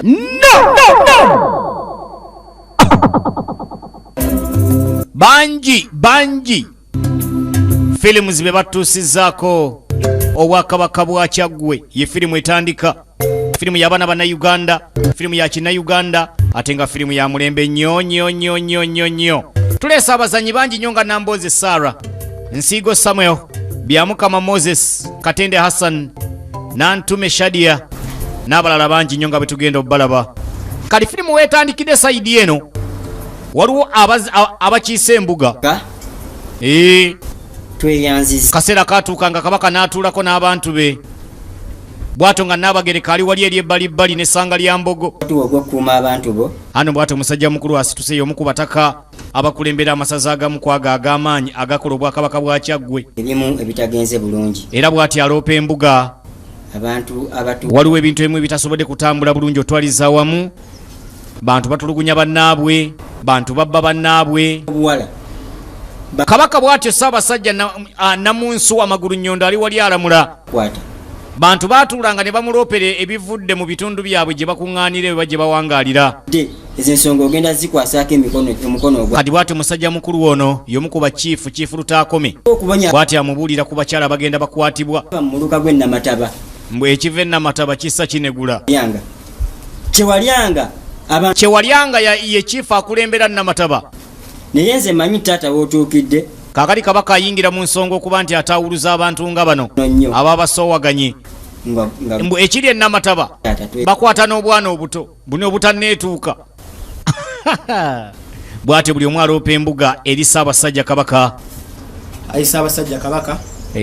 No, no, no! Bangi bangi filimu be batuusizaako Obwakabaka bwa Kyaggwe. Ye firimu etandika, firimu y'abaana Bannayuganda, firimu ya Kinnayuganda, ate nga firimu ya mulembe nnyo nnyo nnyo nnyo nnyo nnyo. Tuleesa abazanyi bangi nnyo nga Namboze Sara, Nsiigo Samuel, Byamukama Moses, Katende Hassan, Nantume Shadia n'abalala bangi nnyo nga bwe tugenda obbalaba. Kali firimu weetandikidde side eno waliwo abakiise embuga. Ka? Ee. Tweyanziza. Kaseera katuuka nga kabaka n'atuulako n'abantu be, bw'atyo nga Naabagereka ali wali eri ebbalibbali n'essanga lya Mbogo. Tuwa ogw'okukuuma abantu bo. Ano bw'atyo omusajja mukulu asituse, y'omu ku bataka abakulembera amasaza agamu ku ago ag'amaanyi agakola obwakabaka bwa Kyaggwe. Ebimu ebitagenze bulungi. Era bw'atyo aloopa embuga. Abantu abatu Waliwo ebintu ebimu ebitasobodde kutambula bulungi. Otwaliza awamu, bantu batulugunya bannaabwe, bantu babba bannaabwe. Obuwala. Kabaka bw'atyo Ssaabasajja Namunsu Amagulu Nnyondo ali wali alamula. Kwata. Bantu baatuulanga ne bamuloopera ebivudde mu bitundu byabwe gye bakuŋŋaanira eba gye bawangaalira. Dde ezo ensonga ogenda zikwasaako emikono, omukono ogwa Kati bw'atyo musajja mukulu ono y'omu ku bakiifu, Chief Lutaakome, okubonya bw'atyo amubuulira ku bakyala bagenda bakwatibwa. Mu muluka gw'ennamataba. Mbwe ekiva Ennamataba kissa kinegula. Lyanga kyewalyanga abantu. Kyewalyanga ye chief akulembera Namataba. Naye nze manyi taata w'otuukidde. Kaakati kabaka ayingira mu nsonga okuba nti atawuluza abantu nga bano Nnyo. aba basoowaganye. Nga Mbu ekiri Ennamataba taata bakwata n'obwana obuto buno obutanneetuuka. Bw'atyo buli omu aloopa embuga eri Ssaabasajja Kabaka. Ayi Ssaabasajja Kabaka.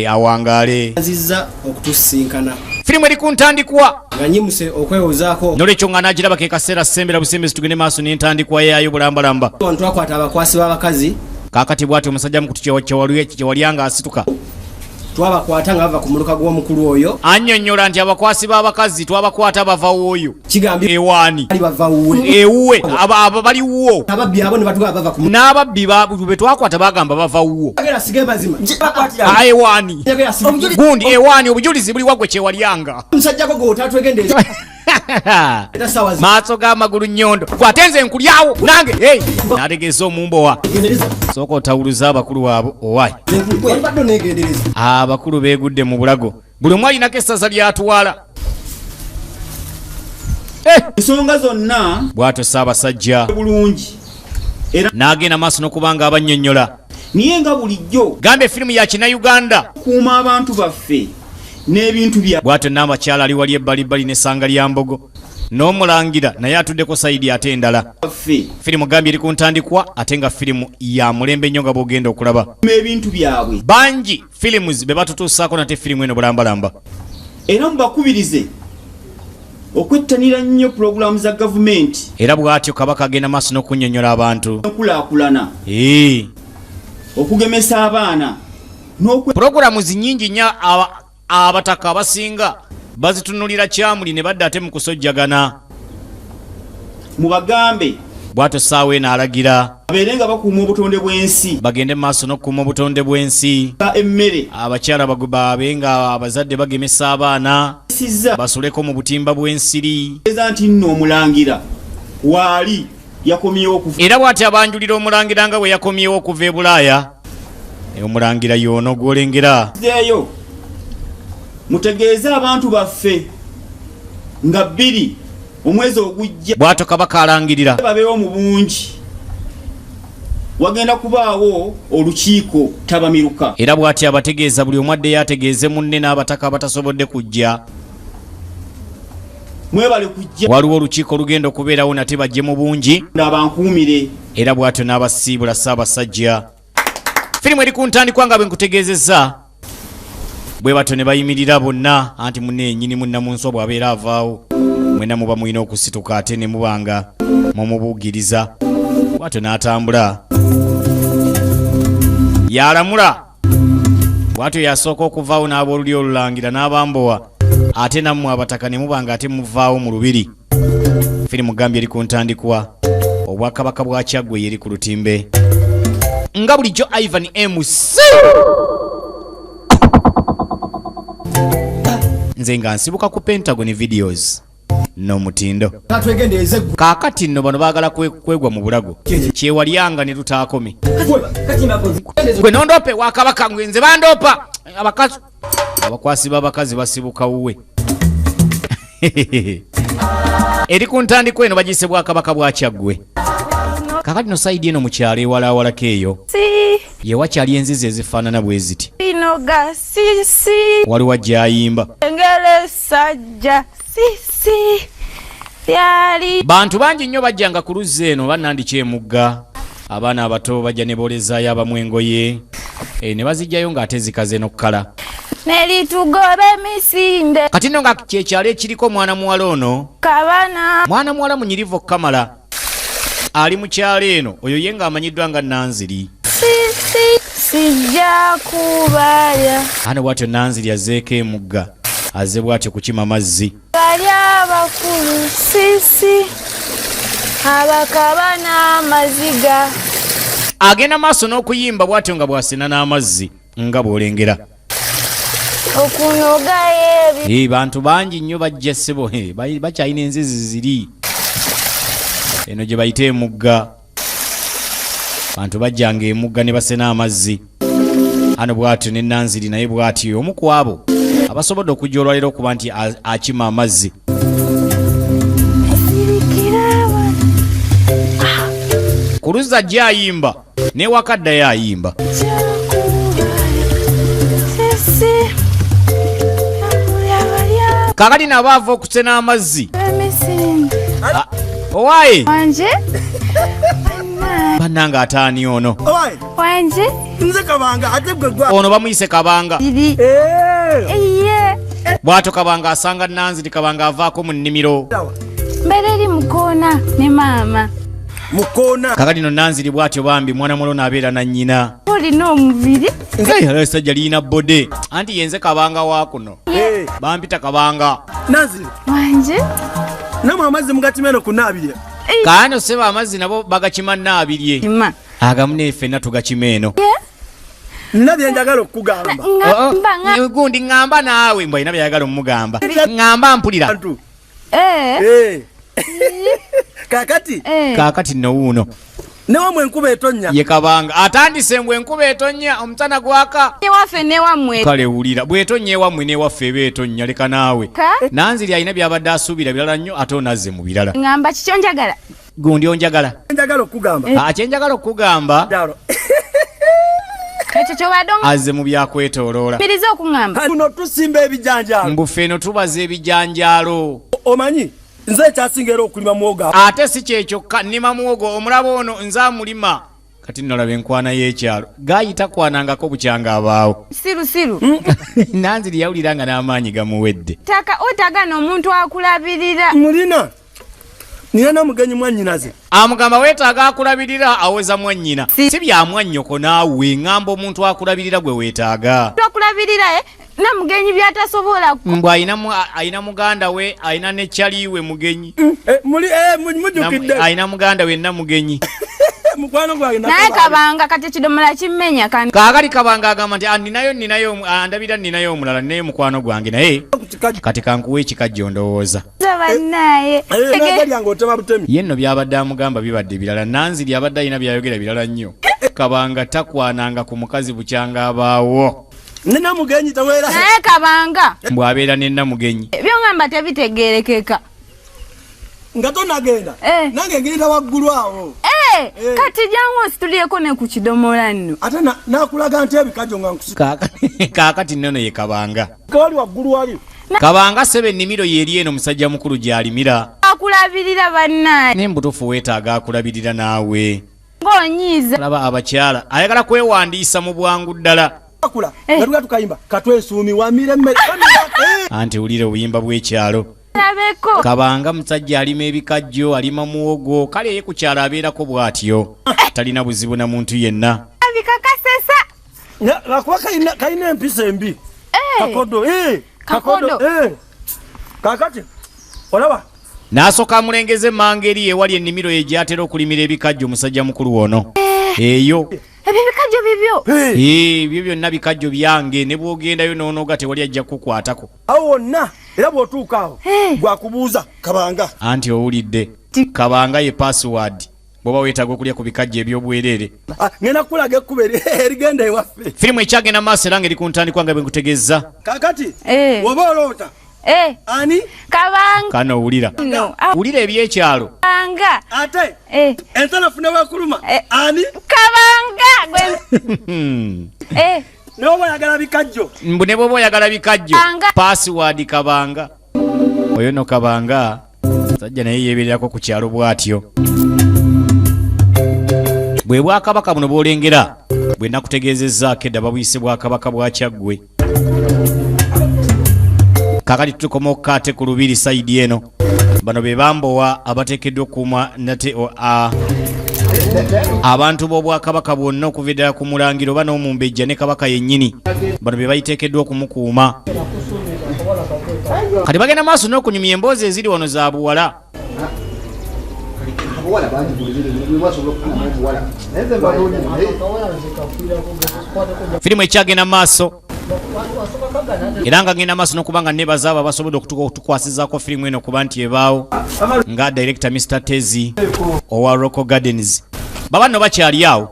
Awangaale. Nzizza okutusisinkana. Firimu eri ku ntandikwa. Nga nyimuse okwewozaako. Nolwekyo nga nagiraba ke kaseera sembera busembezi tugende maaso n'entandikwa yaayo bulambalamba. Wano twakwata abakwasi b'abakazi. Kaakati bw'atyo omusajja mukutu kyewalyanga asituka. Twabakwata nga bava ku muluka gw'omukulu oyo. Annyonnyola nti abakwasi b'abakazi twabakwata bava wooyo. Kigambye Ewaani? bali bava wuwe. Ewuwe, abo bali wuwo. Ababbi abo ne batugamba bava ku N'ababbi be twakwata bagamba bava wuwo. Njagala sige mazima. Ah, ewaani? Njagala sige. Gundi ewaani? Obujulizi buli waggwe, Kyewalyanga. Omusajja gwo gwe otatwegendereza. Era saawa Maaso g'amagulu nnyondo, gwate nze nkulyawo nange. Hey! N'ategeeza omumbowa. Gendereza. Sooka otawuluza abakulu abo, owaayi. Walibadde oneegendereza. Abakulu beegudde mu bulago, buli omu alinako essaza lyatwala. Eh! Ensonga zonna Bw'atyo Ssaabasajja bulungi era n'agenda maaso n'okuba nga abannyonnyola. Naye nga bulijjo Gamba efirimu ya Kinnayuganda. Kuuma abantu baffe n'ebintu bya Bw'atyo n'abakyala ali wali ebbalibbali n'essanga lya Mbogo n'omulangira naye atuddeko side ate endala. Baffe. Firimu gambye eri ku ntandikwa, ate nga firimu ya mulembe nnyo nga bw'ogenda okulaba. Ebintu byabwe. Bangi Films be batutuusaako nate firimu eno bulambalamba. Era mubakubirize okwettanira nnyo pulogulaamu za gavumenti. Era bw'atyo kabaka agenda maaso n'okunnyonnyola abantu. Enkulaakulana. Ee. Okugemesa abaana n'okwe Pulogulaamu zinyingi nnyo, abataka abasinga bazitunulira kyamuli ne badda ate mu kusojjagana. Mubagambe. Bw'atyo saawa eno alagira babeere nga bakuuma obutonde bw'ensi. Bagende mu maaso n'okukuuma obutonde bw'ensi. Emmere. Abakyala babe nga abazadde bagemesa abaana. Sizza. Basuleko mu butimba bw'ensiri. Eza nti nno omulangira waali yakomyewo okuva. Era bw'ati abanjulira omulangira nga bwe yakomyewo okuva e Bulaaya. Omulangira y'ono gw'olengera. Zeeyo mutegeeze abantu baffe nga 2 omwezi ogujja. Bw'atyo kabaka alangirira. Babeewo mu bungi, wagenda kubaawo olukiiko tabamiruka. Era bw'ati abategeeza buli omu addeyo ategeeze munne n'abataka abatasobodde kujja. Mwebale kujja. Waliwo olukiiko olugenda okubeerawo nate, bajje mu bungi. Abankuumire. Era bw'atyo n'abasiibula Ssaabasajja. Firimu eri ku ntandikwa nga bwe nkutegeezezza. Bwe batyo ne bayimirira bonna, anti munne yennyini munnamunswa bw'abeera avaawo mwena muba mulina okusituka ate ne muba nga mumubuugiriza. Bw'atyo n'atambula yalamula. Bw'atyo yasooka okuvaawo n'ab'olulyo olulangira n'abambowa, ate nammwe abataka ne muba nga ate muvaawo mu lubiri. Firimu gambye eri ku ntandikwa, Obwakabaka bwa Kyaggwe yeri ku lutimbe nga bulijjo Ivan MC, nze nga nsibuka ku Pentagon Videos. N'omutindo. Tatwegendereze gwe. Kaakati nno bano baagala kwegwa mu bulago kyewalyanga ne tutaakome. Gwe nondoopa ewa kabaka, ngwe nze bandoopa abakazi, abakwasi b'abakazi basibuka wuwe. Eri ku ntandikwa eno bagiyise Bwakabaka bwa Kyaggwe. Kakati no side eno mu kyalo ewalawalako eyo Si yewakyali enzizi ezifaanana bwe ziti. Binoga sisi. Waliwo ajjayimba. Engele sajja sisi lyali. Bantu bangi nnyo bajjanga ku luzzi eno bannandiki emugga. Abaana abato bajja ne boolezaayo abamu engoye ne bazijjayo ng'ate zikaze n'okkala. Nelitugoba emisinde. Kati nno nga kyekyalo ekiriko mwana muwala ono. Kabana. Mwana muwala munyirivu okukamala ali mu kyalo eno, oyo ye ng'amanyiddwa nga Nanziri. Sisi sijja kubalya. Ano bw'atyo Nanziri azzeeko emugga, azze bw'atyo kukima mazzi. Bali abakulu sisi abakaba n'amaziga. Agenda maaso n'okuyimba bw'atyo nga bw'asena n'amazzi nga bw'olengera. Okunogayo ebi. Bantu bangi nnyo bajja ssebo, bakyalina enzizi ziri eno gye bayita emugga. Bantu bajjanga emugga ne basena amazzi. Ano bw'atyo ne Nanziri naye bw'atyo omu ku abo abasobodde okujja olwaleero okuba nti akima amazzi. Ku luzzi ajja ayimba n'ewaka addayo ayimba. Kaakati nabo ava okusena amazzi. Owaaye bannange ataani ono? Wanje. Nze Kabanga, ate gwe gwa. Ono bamuyise Kabanga. Bw'atyo Kabanga asanga Nanziri, Kabanga avaako mu nnimiro. Mbeera eri mukoona ne maama. Mukoona. Kakati no Nanziri bw'atyo bambi mwana muwala ono abeera na nnyina. Olina omubiri. Essajja lirina bode. Anti yenze Kabanga wa kuno. Bampita Kabanga. Nanziri. Wanje. Namwe amazzi mugakima eno ku Naabirye. Kaano ssebo amazzi nabo bagakima Naabirye. Agamu ne ffenna tugakima eno. Nina bye njagala okukugamba. Gundi ŋŋamba naawe mbu alina by'ayagala omugamba. Ŋŋamba mpulira. Kaakati. Kaakati nno wuuno. Newamwe enkuba etonnya. Ye Kabanga atandise mbu enkuba etonnya omusana gwaka. Ewaffe newammwe. Kale wulira bw'etonnya ewammwe n'ewaffe eba etonnya leka naawe. Nanziri alina by'abadde asuubira birala nnyo ate onazze mu birala. Ŋŋamba kiki onjagala? Gundi onjagala. Njagala okukugamba. Kye njagala okukugamba. Ekyo ky'obadde azze mu byakwetooloola. Mpiriza okuŋŋamba. Kuno tusimba ebijanjaalo. Mbu ffe eno tubaza ebijanjaalo. Omanyi nze ekyasinga era okulima muwogo. Ate si kye kyokka nnima muwogo omulaba ono nze amulima. Kati nno laba enkwana y'ekyalo. Gaayi takwanangako bukyanga abaawo. Siru siru. Nanziri yawulira nga n'amaanyi gamuwedde. Taka otagana omuntu akulabirira. Mulina. Nina namugenyi mwannyinaze. Amugamba weetaaga akulabirira aweza mwannyina. Si bya mwannyoko naawe ŋŋamba omuntu akulabirira gwe weetaaga. Akulabirira namugenyi by'atasobola. Mbu alina muganda we, alina ne kyaliwe mugenyi. Mujjukidde. Alina muganda we namugenyi. Mukwano gwange naye Kabanga kati ekidomola kimmenya kano. Kaakati Kabanga agamba nti ninayo andabira ninayo omulala ninayo mukwano gwange naye kati kankuwa ekikajjo ndowooza. Bannaye. Ye nno by'abadde amugamba bibadde birala. Nanziri abadde alina by'ayogera birala nnyo. Kabanga takwananga ku mukazi bukyanga abaawo. Nnamugenyi taweera. Naye Kabanga. Mbu abeera ne Nnamugenyi. By'oŋŋamba tebitegeerekeka. Nga tonagenda. Nange ngenda waggulu awo. Kati jangu onsitulireko ne ku kidomola nno. Ate naakulaga nti ebikajjo nga nkusi. Kaakati nnono ye Kabanga. Kawali waggulu wali. Kabanga ssebo ennimiro y'eri eno musajja mukulu gy'alimira. Akulabirira bannaye. Naye mbutuufu weetaaga akulabirira naawe. Ng'onyiiza. Laba abakyala ayagala kwewandiisa mu bwangu ddala. Akula nga tuga tukayimba katwesuumi wamira emmere. Anti wulira obuyimba bw'ekyalo. Labeko. Kabanga musajja alima ebikajjo, alima muwogo, kale ye ku kyalo abeerako bw'atyo. Talina buzibu na muntu yenna. Bikakasesa. Lwakuba kalina empisa embi. Kakodo. Kakodo. Kaakati olaba. N'asooka amulengeza emmanga eri ewali ennimiro ye gy'atera okulimira ebikajjo musajja mukulu ono. Eyo. Ebyo bikajjo bibyo. Ebyo byonna bikajjo byange ne bw'ogendayo n'onooga tewali ajja kukukwatako. Awo wonna. Era bw'otuuka awo gwakubuuza Kabanga. Anti owulidde, Kabanga ye password bw'oba weetaaga okulya ku bikajjo ebyobwereere. Ah, ngenda kukulaga ekkubo erigenda ewaffe. Firimu ekyagenda maaso era nga eri ku ntandikwa nga bwe nkutegeeza. Kakati woba oloota ani? Kabanga. Kano owulira. No. Wulira ebyekyalo. Kabanga. Ate ensanafu ne wakuluma ani? Kabanga. Ne woba oyagala bikajjo. Mbu ne bw'oba oyagala bikajjo. Kabanga. Password Kabanga. Oyo no Kabanga sajja naye yeebererako ku kyalo bw'atyo. Bwe bwakabaka buno bw'olengera bwe nakutegeezezzaako edda babuyise bwakabaka bwa Kyaggwe. Kaakati tukomoka ate ku Lubiri sayidi eno. Bano be bambowa abateekeddwa okukuuma nate abantu b'obwakabaka bwonna okuva eddala ku mulangira oba n'omumbejja ne kabaka yennyini. Bano be bayiteekeddwa okumukuuma. Kati bagenda maaso n'okunyumya emboozi eziri wano za buwala. Firimu ekyagenda maaso era nga ngenda maaso n'okuba nga nebaza abo abasobodde okutukwasizaako firimu eno kuba nti ebaawo nga director Mr. Tezi owa Rocco Gardens. Baba nno bakyali awo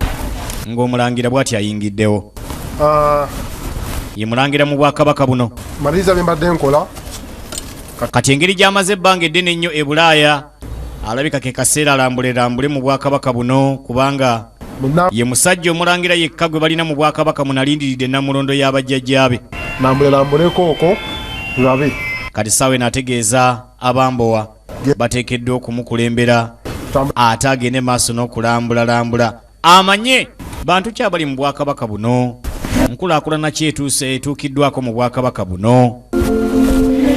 ng'omulangira bw'ati ayingiddewo. Ye mulangira mu bwakabaka buno. Maliriza bye mbadde nkola. Kati engeri gy'amaze ebbanga eddene ennyo e Bulaaya alabika ke kaseera alambulelambule mu bwakabaka buno kubanga ye musajja omulangira yekka gwe balina mu bwakabaka muno alindiridde namulondo y'abajjajjaabe. Nambulelambuleko okwo tulabe. Kati ssaawa eno ategeeza abambowa bateekeddwa okumukulembera ate agende maaso n'okulambulalambula amanye bantu ki abali mu bwakabaka buno, nkulaakulana ki etuuse etuukiddwako mu bwakabaka buno.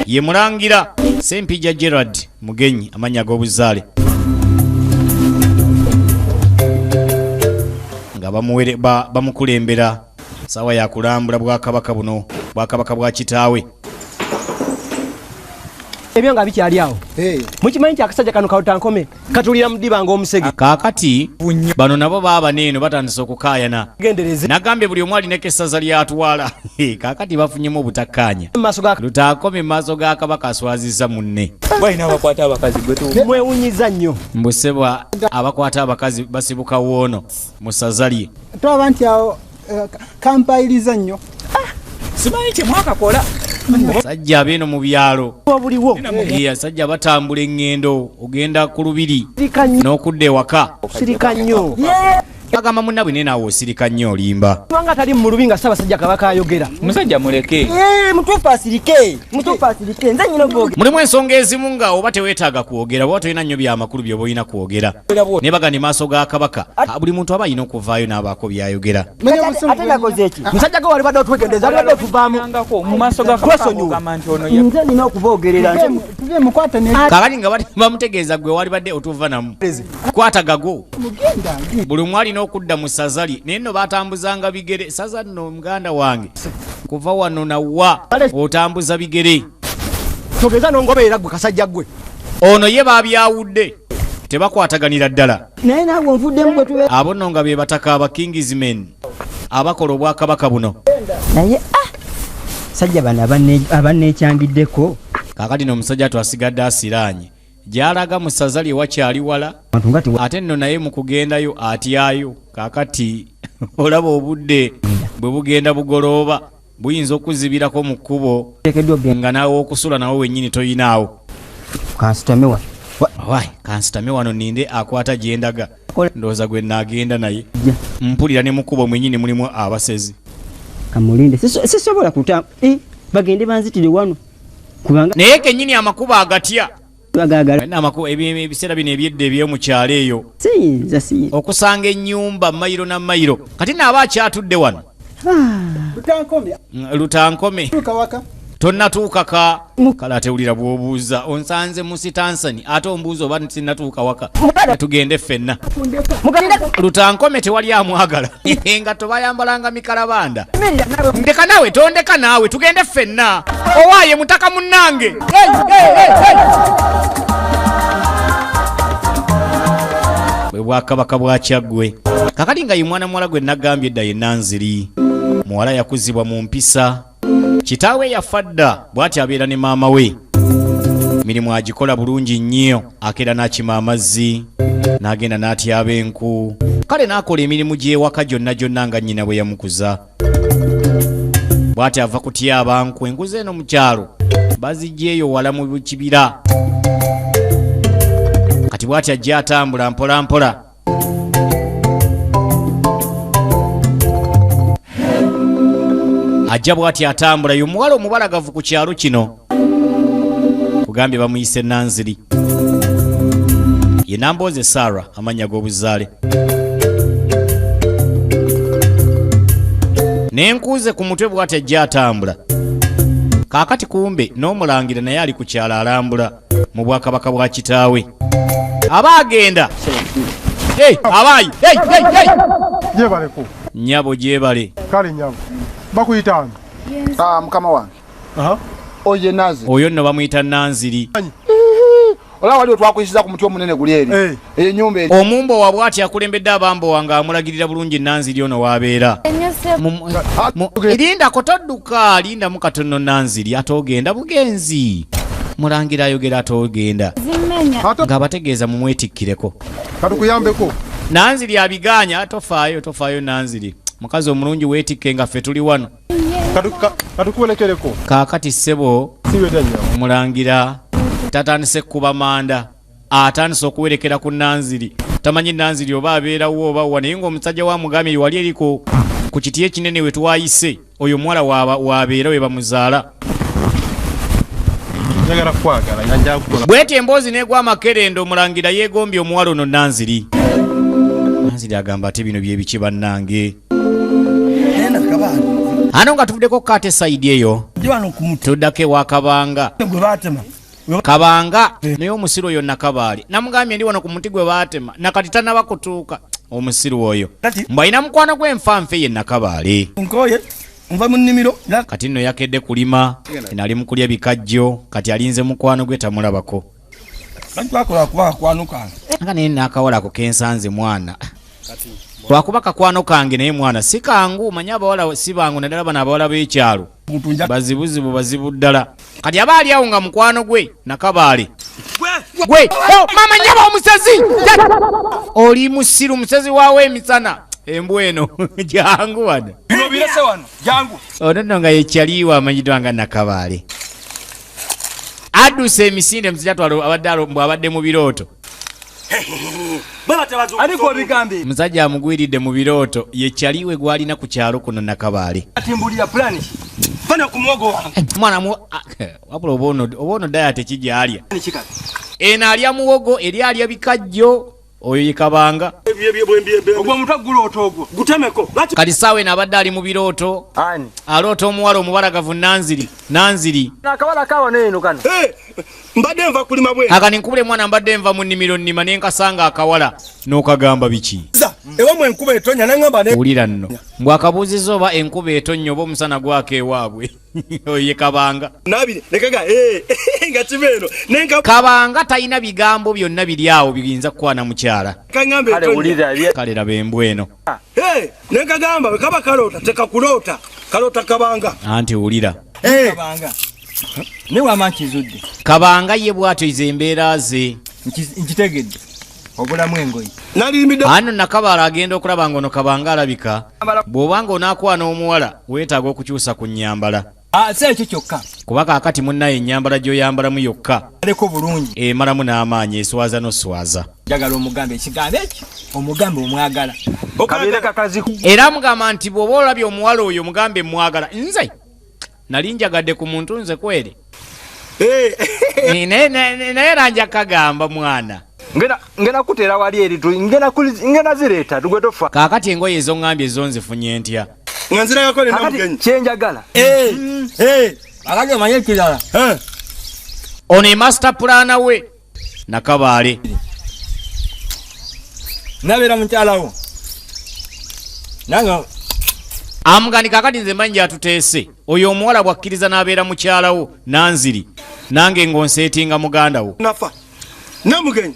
Ye mulangira Ssempijja Gerald Mugenyi amannya ag'obuzaale nga bamukulembera ssaawa ya kulambula bwakabaka buno, bwakabaka bwa kitaawe. Ebyo nga bikyali awo. Mukimanyi nti akasajja kano Kalutankome katulira mu ddiba ng'omusege. Kaakati bano nabo baaba n'eno batandise okukaayana. Gendereze. Nagambye buli omu alinako essaza ly'atwala. Kaakati bafunyemu obutakkaanya. Mu maaso ga Lutankome mu maaso ga kabaka aswazizza munne. Balina abakwata abakazi gwe tu. Mwewuunyiza nnyo. Mbusebwa abakwata abakazi basibuka woono mu ssaza lye. Twaba nti awo kampayiriza nnyo. Simanyi kye mwakakola. Sajja abeeno mu byalo. Obuliwo. Sajja batambula eŋŋendo ogenda ku Lubiri Sirika nnyo. n'okudda ewaka. Sirika nnyo. Bagamba munnabwe naye naawe osirika nnyo olimba. Kubanga tali mu lubi nga Ssaabasajja Kabaka ayogera. Musajja muleke. Mutuufu asirike. Mutuufu asirike. Nze nnyina okwogera. Mulimu ensonga ezimu nga oba teweetaaga kwogera oba tolina nnyo byamakulu by'oba olina kwogera. Naye bagamba maaso ga Kabaka buli muntu aba alina okuvaayo n'abaako by'ayogera. Ate nakoze ki? Musajja gwe wali badde otwegendereza, wali badde otuvaamu. Mu maaso ga Kabaka ogamba nti ono ye. Nze nina okuboogerera. Tuve mukwate ne. Kaakati nga bamutegeeza gwe wali badde otuva namu. Kwata gago. Buli omu alina okudda mu ssaza lye. Naye nno batambuzanga bigere. Ssaza nno muganda wange. Kuva wano na wa otambuza bigere. Togeza n'ongoberera gwe kasajja gwe. Ono ye babyawudde. Tebakwataganira ddala. Naye naawe onvuddemu bwe tubeera. Abo nno nga be bataka aba Kingsmen abakola obwakabaka buno. Naye sajja bano abanneekyangiddeko. Kaakati nno omusajja twasigadde asiraanye. Gy'alaga mu ssaza lye wakyali wala. Ate nno naye mu kugendayo atyayo. Kaakati olaba obudde bwe bugenda bugolooba buyinza okuzibirako mu kkubo nga naawe okusula nawe wennyini toyinaawo. Kansitame wano. Wayi, kansitame wano ninde akwata gye ndaga. Ndowooza gwe naagenda naye. Mpulira ne mu kkubo mwennyini mulimu abasezi. Kamulinde. Sisobola kuta. Bagende banzitire wano. Kubanga naye kennyini amakubo agatya. Bagagala. Amakubo, ebiseera bino ebyedda eby'omu kyalo eyo. Siyinza, siyinza. Okusanga ennyumba mayiro na mayiro. Kati nno aba akyatudde wano. Lutankome. Lutankome. Tuuka waka. Tonnatuuka ka. Kale ate wulira bw'obuuza. Onsanze mu sitansani ate ombuuza oba sinnatuuka waka. Tugende ffenna. Lutankome tewali amwagala. Nga tobayambalanga mikalabanda. Ndeka naawe, tondeka naawe, tugende ffenna. Owaaye mutaka munnange. Bwe bwakabaka bwa Kyaggwe. Kakati nga ye mwana muwala gwe nagambye edda ye Nanziri. Muwala yakuzibwa mu mpisa. Kitaawe yafa dda, bw'ati abeera ne maama we. Mirimu agikola bulungi nnyo, akeera n'akima amazzi, n'agenda n'atyaba enku, kale n'akola emirimu gy'ewaka gyonna gyonna nga nnyina bwe yamukuza. Bw'ati ava kutyaba nku, enku z'eno mu kyalo bazijja wala mu kibira. Kati bw'ati ajja atambula mpola mpola. Ajja bw'ati atambula, ye omuwala omubalagavu ku kyalo kino. Kugambye bamuyise Nanziri. Ye Nambooze Sarah amannya g'obuzaale. N'enkuuze ku mutwe bw'ati ajja atambula. Kaakati kumbe n'omulangira naye ali ku kyalo alambula mu bwakabaka bwa kitaawe. Aba agenda. Hey, abayi! Hey, hey, hey! Gyebaleko. Nnyabo gyebale. Kale nnyabo. Bakuyita ani? Ah, mukama wange. Oye Nazi. Oyo nno bamuyita Nanziri. Olaba waliwo twakuyisiza ku muti omunene guli eri. Enyumba eri. Omumbowa bw'ati akulembedde abambowa ng'amulagirira bulungi Nanziri ono w'abeera. Lindako todduka, lindamu katono Nanziri, ate ogenda bugenzi. Mulangira ayogera ate ogenda. Ng'abategeeza mumwetikkireko. Katukuyambeko. Nanziri abiganya, tofaayo, tofaayo Nanziri. Mukazi omulungi weetikke nga ffe tuli wano. Katukuwerekereko. Kaakati ssebo mulangira tatandise kuba manda, atandise okuwerekera ku Nanziri. Tamanyi Nanziri oba abeerawo oba wa, naye ng'omusajja wa mugambye wali eri ku kiti ekinene we twayise, oyo omuwala waabeera we bamuzaala. Njagala kwagala, njagala kukola. Bw'etyo emboozi n'egwa amakerendo, omulangira yeegombye omuwala ono Nanziri. Nanziri agamba ate bino bye biki bannange. Ano nga tuvuddeko kaate sayidi eyo tuddako ewa Kabanga. Kabanga naye omusiru oyo Nakabaale namugambye ndi wano ku muti gwe baatema nakati tannaba kutuuka. Omusiru oyo mbw alina mukwano gw'enfanfe ye Nakabaale. Kati nno yakedde kulima, nali mu kulya bikajjo, kati alinze mukwano gwe tamulabako. Nga naye n'akawala ako kensanze mwana. Lwakuba kakwano kange naye mwana si kangu, manye abawala si bangu naddala bano abawala b'ekyalo. Bazibuzibu bazibu ddala. Kati aba ali awo nga mukwano gwe Nakabaale. Gwe, oh, mama nnyabo omusezi! Oli musiru musezi waawo emisana. Embwa eno jangu wano. Ono nno nga ye kyaliiwo amanyiddwa nga Nakabaale. Adduse emisinde musajja twalo abadde mu birooto. Musajja amugwiridde mu birooto ye kyaliwe gwalina ku kyalo kuno Nakabaale. Mwana wabula oba ono ddala tekijja alya. Eno alya muwogo, eri alya bikajjo, oyo ye Kabanga. Kati ssaawa eno abadde ali mu birooto, aloota omuwala omubalagavu Nanziri. Nanziri. Mbadde nva kulima bwe. Akani nkubule mwana mbadde nva mu nnimiro nnima ne nkasanga akawala n'okagamba biki? Ewammwe enkuba etonnya n'aŋŋamba ne. Wulira nno. Mbw akabuuzizza oba enkuba etonnya oba omusana gwaka ewaabwe. Oyo ye Kabanga. Nabiri nekaga nga kiva eno. Kabanga talina bigambo byonna biri awo biyinza kukwana mukyala. Kale laba embwa eno. Nenkagamba bwe kaba kaloota tekakuloota. Kaloota Kabanga. Anti wulira. Kabanga. Ne wama nkizudde. Kabanga ye bw'atyo ze embeera ze. Nkitegedde. Obulamu engoye. Ano Nakabaale agenda okulaba ng'ono Kabanga alabika. Bw'oba ng'onaakwana omuwala weetaaga okukyusa ku nnyambala. Si ekyo kyokka. Kuba kaakati munnaye ennyambala gy'oyambalamu yokka. Aleko bulungi. Emalamu n'amaanyi eswaza n'oswaza. Njagala omugambe ekigambo ekyo, omugambe omwagala. Era amugamba nti bw'oba olabye omuwala oyo omugambe mwagala. Nze nali njagadde ku muntu nze kweri. Naye era nja kagamba mwana. Ngenda kuteera wali eri, ngenda zireeta tugwe tofa. Kaakati engoye ezoŋŋambye zo nzifunye ntya? Nga nziragako nina mugenyi. Kye njagala. Akati omanye ekirala. Ono ye master plan we Nakabaale. Nabeera mukyala wo. Nange amugandi kaakati nze mmanyi gy'atuteese. Oyo omuwala bw'akkiriza n'abeera mukyala wo Nanziri, nange ng'onseetinga muganda wo. Nafa. Namugenyi.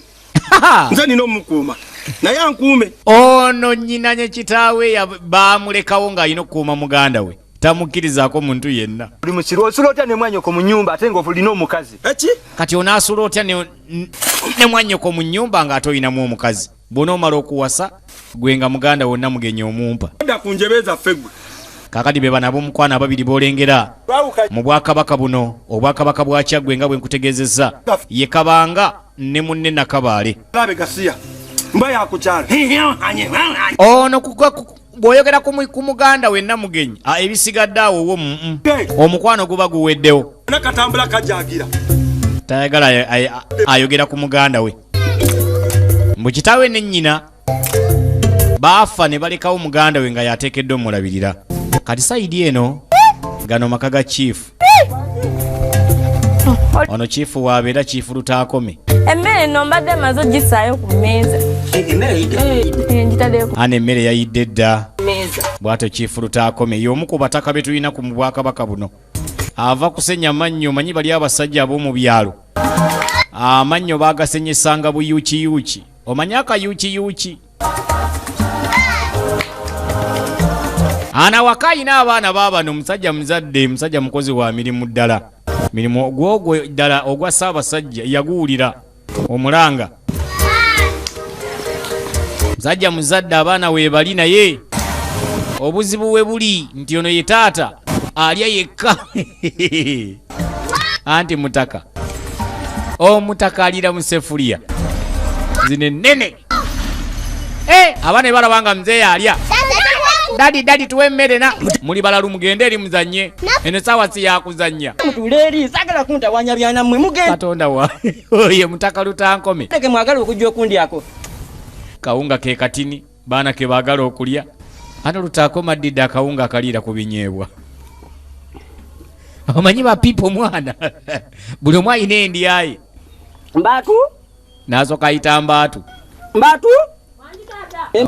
Nze nina omukuuma. Naye ankuume. Ono nnyina ne kitaawe baamulekawo ng'alina okukuuma muganda we. Tamukkirizaako muntu yenna. Oli musiru, osula otya ne mwanyoko mu nnyumba ate ng'olina omukazi? Eki? Kati onaasula otya ne mwannyoko mu nnyumba ng'ate olinamu omukazi? Bw'onoomala okuwasa gwe nga muganda wonna mugenyi omumpa. Dda ku njebe zaffe gwe. Kaakati be bano ab'omukwano ababiri b'olengera mu bwakabaka buno, obwakabaka bwa Kyaggwe nga bwe nkutegeezezza, ye Kabanga ne munne Nakabaale. Labe gasiya. Mba ya ku kyalo. Ono bw'oyogera ku muganda we Namugenyi, ebisigadde awo wo omukwano guba guweddewo. Nakatambula kajagira. Tayagala ayogera ku muganda we. Mbu kitaawe ne nnyina baafa ne balekawo muganda we nga yateekeddwa omulabirira. Kati sayidi eno gano maka ga chief. Ono chief waabeera Chief Lutaakome. Emmere eno mbadde maze ogisaayo ku mmeeza. Ngitaddeko. Ana emmere yayidde dda. Bw'atyo Chief Lutaakome y'omu ku bataka be tulina ku bwakabaka buno. Ava kusenya mannyo, omanyi bali abasajja ab'omu byalo. Amannyo baagasenyesanga buyuukiyuuki. Omanyi akayuukiyuuki? Ana waka ayina abaana baabano, musajja muzadde, musajja mukozi wa mirimu ddala. Mirimu ogwogwo ddala ogwa Ssaabasajja yaguwulira omulanga. Musajja muzadde abaana weebali, naye obuzibu we buli nti ono ye taata alya yekka. Anti mutaka. Omutaka alira mu sefuliya zino ennene. Abaana balaba nga mzeeyi alya. Dadi, dadi, tuwe emmere na muli balalu mugende eri muzannye. Eno essaawa si yakuzannya. Mutuule eri, saagala kuntawanya byana mmwe, mugende. Katonda wa oye mutaka Lutankome. Ke mwagala okujja okundyako. Kawunga ke katini baana ke baagala okulya. Ano Lutaakome addidde akawunga akaliira ku binyeebwa. Omanyi ba people mwana. Buli omu alina endyaye. Mbaatu? N'asooka ayita Mbaatu. Mbaatu?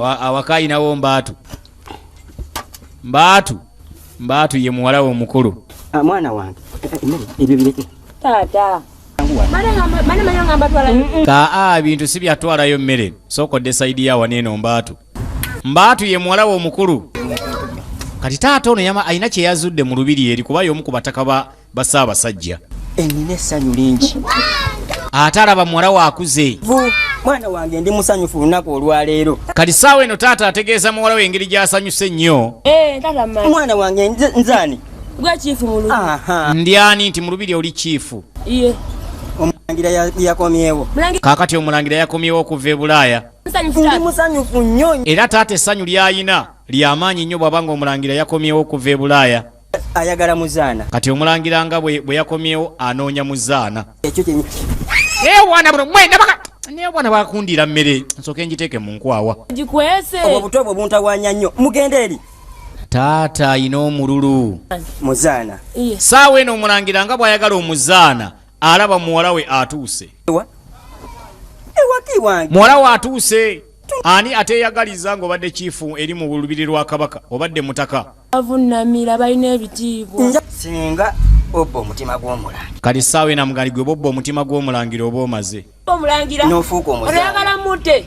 Awaka ayinawo Mbaatu. Mbaatu. Mbaatu ye muwala we omukulu. Mwana wange, emmere ebyo bireke. Taata. Mane manya ngamba twala. Kaa bintu si byatwalayo mmere. Sooka odde sayidi ya wano eno Mbaatu. Mbaatu ye muwala we omukulu. Kati taata ono alina kye yazudde mu lubiri eri kuba y'omu ku bataka ba Ssaabasajja. Nnina essanyu lingi. Ate alaba muwala we akuze. Mwana wange ndi musanyufu olunaku olwaleero. Kati ssaawa eno taata ategeeza muwala we engeri gy'asanyuse ennyo. Taata mmanyi. Mwana wange nzani? Gwe chifu mu lubiri. Ndi ani nti mu lubiri oli chifu? Iye. Omulangira yakomyewo. Kaakati omulangira yakomyewo okuva e Bulaaya. Ndi musanyufu nnyo. Era taata essanyu ly'ayina ly'amaanyi nnyo bw'aba ng'omulangira yakomyewo okuva e Bulaaya. Ayagala muzaana. Kati omulangira nga bwe yakomyewo anoonya muzaana. Ekyo kye Bwana buno mwenda baka naye bwana bakundira mmere nsooke ngiteeke mu nkwawa. Gikwese. Obwo buto bwe buntawaanya nnyo. Mugende eri. Taata ayina omululu. Muzaana. Iye. Ssaawa eno omulangira nga bw'ayagala omuzaana alaba muwala we atuuse. Ewa? Ewa ki wange? Muwala we atuuse. Ani ateeyagaliza ng'obadde chiifu eri mu lubiri lwa Kabaka, obadde mutaka? Bavunnamira balina ebitiibwa. Nja singa obba omutima gw'omulangira. Kati ssaawa eno amugali gwe bw'obba omutima gw'omulangira oba omaze. Omulangira. N'ofuuka omuzaana. Oyagala mutte.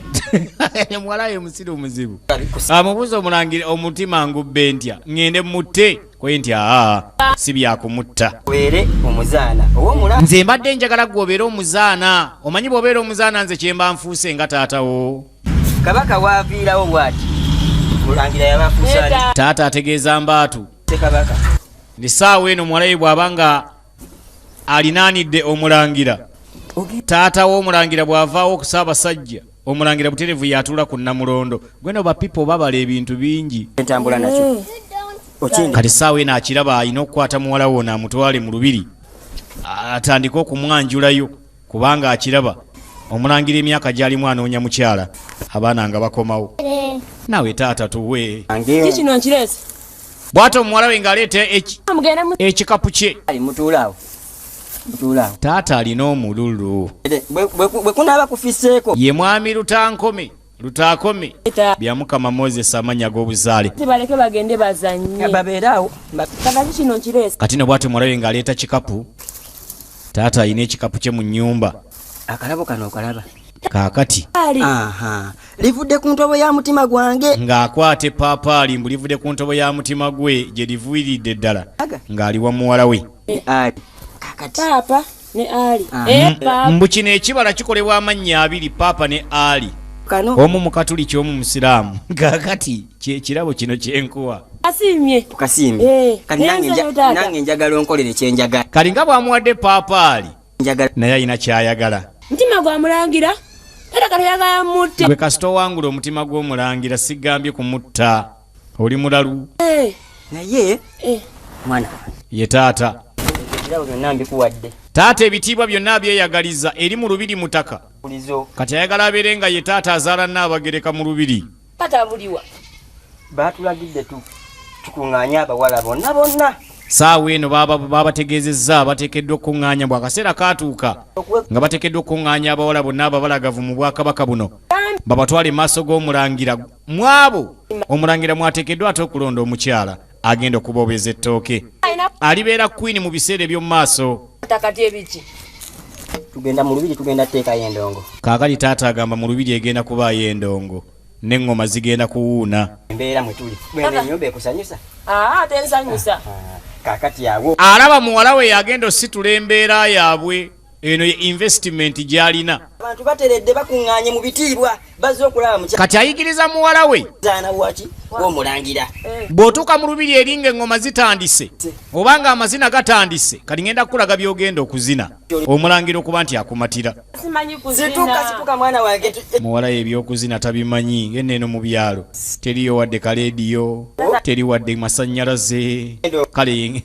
Muwala we musiru muzibu. Amubuuza omulangira omutima ngubbe ntya? Ŋŋende mutte? Kwe nti aa, si byakumutta. Weere omuzaana ow'omulangira. Nze mbadde njagala gwe obeere omuzaana. Omanyi bw'obeera omuzaana nze kye mba nfuuse nga taata wo. Kabaka waaviirawo bw'ati. Mulangira yabafuuse ali. Taata ategeeza Mbaatu. Kabaka. Ndi ssaawa eno muwala we bw'aba nga alinaanidde omulangira. Taata w'omulangira bw'avaawo okusabasajja, omulangira butereevu y'atuula ku Nnamulondo. Gwe no ba people babala ebintu bingi. Entambula nakyo. Okindi. Kati ssaawa eno akiraba alina okukwata muwala we ono amutwale mu lubiri. Atandike okumwanjulayo kubanga akiraba omulangira emyaka gy'alimu anoonya mukyala, abaana nga bakomawo. Naawe taata tuwe. Ki kino nkireese? Bw'atyo omuwala we ng'aleeta Mugende mu- ekikapu kye. Ayi, mutuule awo. Mutuule awo. Taata alina omululu. Bwe kunaaba kufiseeko. Ye mwami Lutankome. Lutaakome. Eta. Bya Mukama Moses amannya g'obuzaale. Baleke bagende bazannye. Babeere awo. Kati kino nkireese. Kati no bw'atyo muwala we ng'aleeta kikapu. Taata alina ekikapu kye mu nnyumba. Akalabo kano okalaba. Kaakati Aha, livudde ku ntobo ya mutima gwange. Ng'akwata epaapaali mbu livudde ku ntobo ya mutima gwe gye livuiridde ddala ng'ali wa muwala we. Ali. Paapa ne Ali. Eh, paapa. Mbu kino ekibala kikolebwa amannya abiri, paapa ne Ali. Kano. Omu mukatuliki, omu musiraamu. Kaakati kyekirabo kino kyenkuwa. Asiimye. Kasiimye. Eh, Kati nange naye nze taata. nange njagala onkolere kyenjagala. Kali nga bw'amuwadde paapaali, Njagala. naye alina kyayagala. Mutima gwa mulangira. Taata kati oyagala mutte. Gwe kasita owangula omutima gw'omulangira, sigambye kumutta, oli mulalu. Eh, Naye eh. mwana, Ye taata. Ebirabo byonna mbikuwadde. Taata ebitiibwa byonna abyeyagaliza eri mu lubiri mutaka. Bulizo. Kati ayagala abeere nga ye taata azaala Nnaabagereka mu lubiri. Taata buliwa. Baatulagidde tukuŋŋaanye abawala bonna bonna. Saawa eno babategeezezza bateekeddwa okuŋŋaanya bwe akaseera kaatuuka nga bateekeddwa okuŋŋaanya abawala bonna ababalagavu mu bwakabaka buno, babatwale mu maaso g'omulangira. Mu abo omulangira mwateekeddwa ate okulonda omukyala agenda okubobeza ettooke, alibeera queen mu biseera eby'omu maaso. Kati ebiki? Tugenda mu lubiri, tugenda tuteekayo endongo. Kaakati taata agamba mu lubiri egenda kubaayo endongo n'eŋŋoma zigenda kuwuuna. Embeera mwe tuli. Gweno ennyumba ekusanyusa? Ah, tensanyusa. Kaakati awo. Alaba muwala we yagenda ositula embeera yaabwe eno ye investment gy'alina. Abantu bateredde bakuŋŋaanye mu bitiibwa, bazze okulaba Kati ayigiriza muwala we. Mukyala waki w'omulangira. Bw'otuuka mu lubiri eri ng'eŋŋoma zitandise oba ng'amazina gatandise, kati ngenda kukulaga by'ogenda okuzina omulangira okuba nti akumatira. Simanyi kuzina. Situka, situka mwana wange. Muwala ye ebyokuzina tabimanyi, ng'eno eno mu byalo teriyo wadde kaleediyo, teri wadde masannyalaze, kale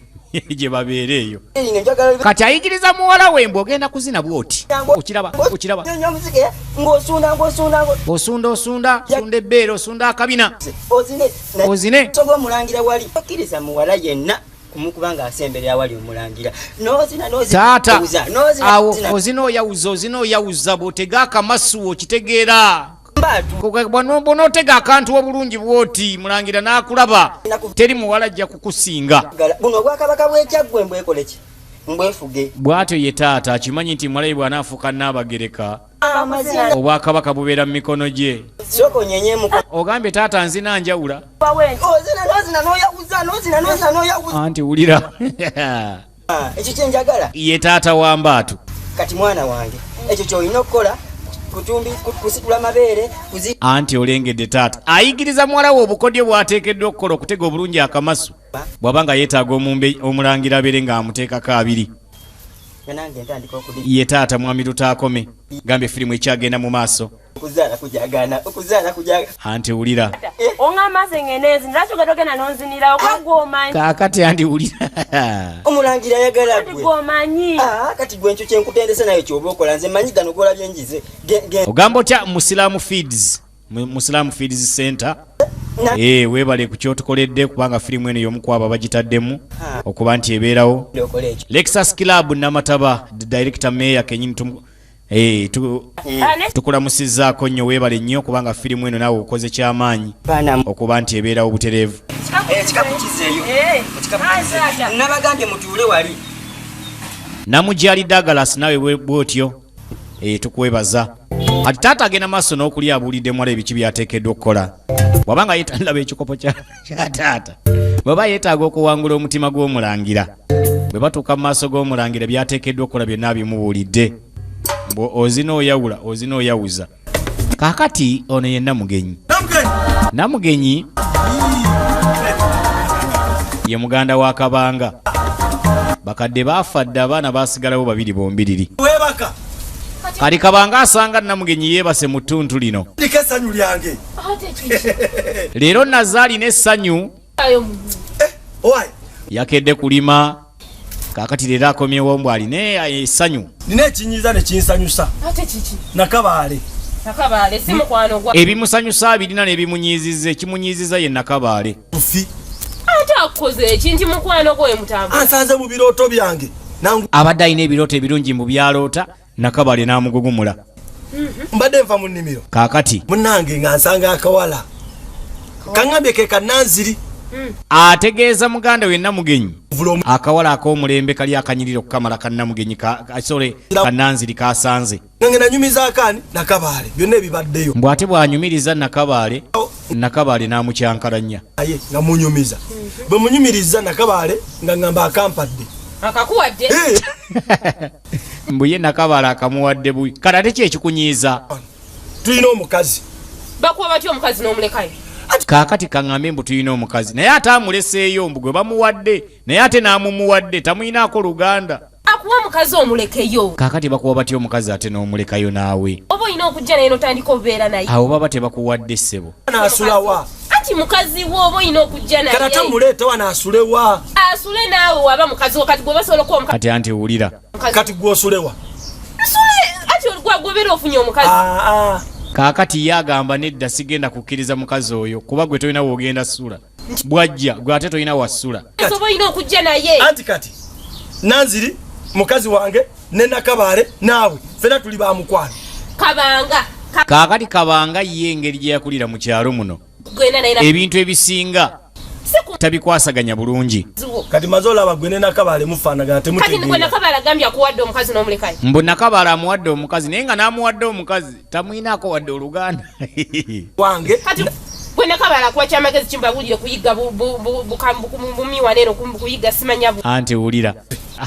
gye babeera eyo. Eringa njagala. Kati ayigiriza muwala we mbu ogenda kuzina bw'oti, okiraba, okiraba. Nnyo omuziki, eh, ng'osunda ng'osunda Osunda, osunda, osunda ebbeere, osunda akabina. Ozine. Ozine. Soga omulangira wali. Okkiriza muwala yenna kumukuba ng'asemberera wali omulangira. N'ozina n'ozina. Taata Owuza, n'ozina awo n'ozina. ozina oyawuza, ozina oyawuza, bw'otega akamasu okitegeera. Mbaatu. Bw'onootega akantu obulungi bw'oti, mulangira n'akulaba, teri muwala ajja kukusinga. Buno obwakabaka bw'ekyaggwe mbwekole ki? Mbwefuge. Bw'atyo ye taata akimanyi nti muwala we bw'anaafuuka Nnaabagereka, Amazina. obwakabaka bubeera mu mikono gye. Sooka onyenye muko. Ogambye taata nzina njawula. Ozina n'ozina n'oyawuza n'ozina n'ozina n'oyawuza. Anti wulira. Ah, ekyo kye njagala. Ye taata wa Mbaatu. Kati mwana wange, ekyo ky'olina okukola kutumbi kusitula mabeere kuzi. Anti olengedde taata ayigiriza muwala we obukodyo bw'ateekeddwa okukola okutega obulungi akamasu bw'aba nga yeetaaga omulangira abeere ng'amuteekako abiri. Nga nange ntandika okudi. Ye taata mwami Lutaakome. Gambye firimu ekyagenda mu maaso. Okuzaala kujagaana, okuzaala kujagaana. Anti wulira. Oŋŋamba nze ngende nzina, lwaki ogenda ogenda n'onzinirawo? Kuba gwe omanyi. Kaakati andi wulira. Omulangira ayagala Kati gwe. gwe omanyi. Ah, kati gwe nkyo kyenkutendese nayo ky'oba okola, nze mmanyi gano g'olabye njize. Ogamba otya Musiraamu Feeds? Musiraamu Feeds Center. Eh, weebale ku kyotukoledde kubanga firimu eno y'omu ku abo abagitaddemu okuba nti ebeerawo. Okola ekyo. Lexus Club Namataba, the director mayor kenyini tukulamusizzaako nnyo, weebale nnyo kubanga firimu eno naawe okoze kyamaanyi Baana. okuba nti ebeerawo butereevu. Ekikapu kizeeyo. Eh, Ekikapu kizeeyo. Nabagambye mutuule wali. Namujali Douglas, naawe bw'otyo tukwebaza. Ati taata agenda maaso n'okulya, abuulidde muwala ebiki byateekeddwa okukola bw'aba nga yeetalaba ekikopo kya taata, bw'aba yeetaaga okuwangula omutima gw'omulangira. Bwe batuuka mu maaso g'omulangira, byateekeddwa okukola byonna bimubuulidde. Bwe ozina oyawula, ozina oyawuza. Kaakati ono ye Namugenyi. Namugenyi ye muganda wa Kabanga. Bakadde baafa dda, abaana baasigalawo babiri bombiriri. Weebaka. Kati Kabanga asanga Namugenyi yeebase mu ttuntu lino. Ndiko essanyu lyange. Leero nazaali n'essanyu. Owai. Yakedde kulima, kaakati leero akomyewo mbw alina essanyu. Nina ekinyiiza ne kinsanyusa. Ate kiki? Nakabaale. Nakabaale si mukwano gwa. Ebimusanyusa birina n'ebimunyiiziza. Ekimunyiiziza ye Nakabaale. Nfi. Ate akukoze eki nti mukwano gwe mutambula? Ansanze mu birooto byange. Abadde alina ebirooto ebirungi mu byaloota, Nakabaale n'amugugumula. Mbadde nva mu nnimiro. Kaakati Munnange nga nsanga akawala. Kaŋŋambye ke kannanziri. Ategeeza muganda we Namugenyi akawala ak'omulembe kali akanyirira okukamala ka Namugenyi sorry Kananziri kasanze. Nange nanyumiza akani Nakabaale byonna ebibaddeyo. Mbu ate bw'anyumiriza Nakabaale, Nakabaale n'amukyankalanya. Aye nga munyumiza. Bwe munyumiriza Nakabaale nga ngamba akampadde. Akakuwadde. Mbu ye Nakabaale akamuwadde bubi. Kale ate ki ekikunyiiza? Tulina omukazi. Bakuwa batya omukazi n'omulekayo? Kaakati kaŋŋambe mbu tulina omukazi naye ate amuleseeyo mbu gwe bamuwadde naye ate n'amumuwadde tamuyinaako luganda. Akuwa omukazi omulekeyo. Kaakati bakuwa batya omukazi ate n'omulekayo naawe? Oba olina okujja naye n'otandika obeera naye. Awo baba tebakuwadde ssebo. Anaasula Anti mukazi wo oba olina okujja naye. Kati ate muleete wano asule wa? Asule naawe waba mukazi wo kati gwe basobola okuwa omukazi. Kati anti wulira. Kati gwe osule wa? Nsule ati gwe ofunye omukazi. Kaakati ye agamba nedda sigenda kukkiriza mukazi oyo kuba gwe tolina w'ogenda sula. Bw'ajja gwe ate tolina wasula. Oba olina okujja naye. Anti kati Nanziri mukazi wange ne Nakabaale naawe ffenna tuli ba mukwano. Kabanga. Kaakati Kabanga ye engeri gye yakulira mu kyalo muno. Ebintu ebisinga tabikwasaganya bulungi. Kati maze olaba gwe ne Nakabaale mufaanagana temutegeera. Kati gwe Nakabaale agambye akuwadde omukazi n'omulekayo. Mbu Nakabaale amuwadde omukazi naye nga n'amuwadde omukazi tamuyinaako wadde oluganda. Wange. Kati gwe Nakabaale akuwa kyamagezi kimbabuulire kuyiga bumiwa neeno kuyiga simanya. Anti wulira.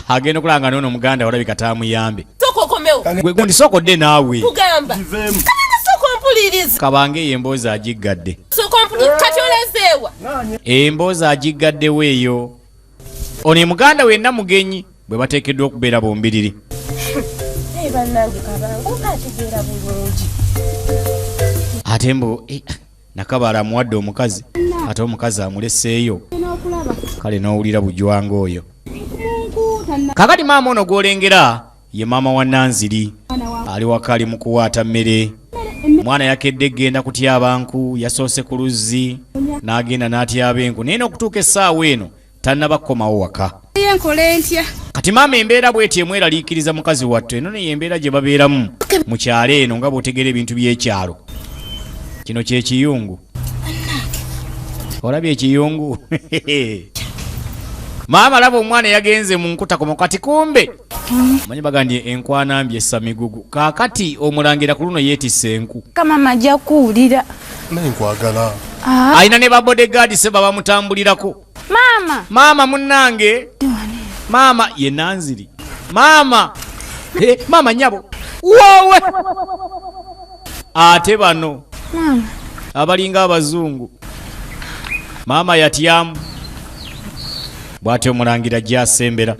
Agenda okulanga n'ono muganda walabika taamuyambe. Sooka okomewo. Gwe gundi sooka odde naawe. Kugamba. Kabanga eyo emboozi agiggadde. Emboozi agiggaddewo eyo. Ono ye muganda we Namugenyi bwe bateekeddwa okubeera bombiriri. Ate mbu Nakabaale amuwadde omukazi ate omukazi amuleseeyo. Kale n'owulira bujwanga oyo. Kaakati maama ono gw'olengera ye maama wa Nanziri ali waka ali mu kuwaata mmere. Mwana yakedde genda kutyaba nku, yasoose ku luzzi n'agenda n'atyaba enku naye n'okutuuka essaawa eno tannaba kukomawo waka. Kati maama embeera bw'eti emweraliikiriza mukazi wattu eno naye embeera gye babeeramu mu kyalo eno nga bw'otegeera ebintu by'ekyalo. Kino kye kiyungu. Olabye ekiyungu? Maama laba omwana yagenze mu nkutakoma kati kumbe manyi bagambye enkwana mbi essa migugu. Kaakati omulangira ku luno yeetisse enku. Mama ajja kuwulira. Naye nkwagala. Alina ne ba bodyguard se babamutambulirako. Maama. Maama munnange. Maama ye Nanziri. Maama. Maama nnyabo. Woowe. Ate bano. Maama. Abalinga abazungu. Maama yatyamu. Bw'atyo omulangira gy'asembera.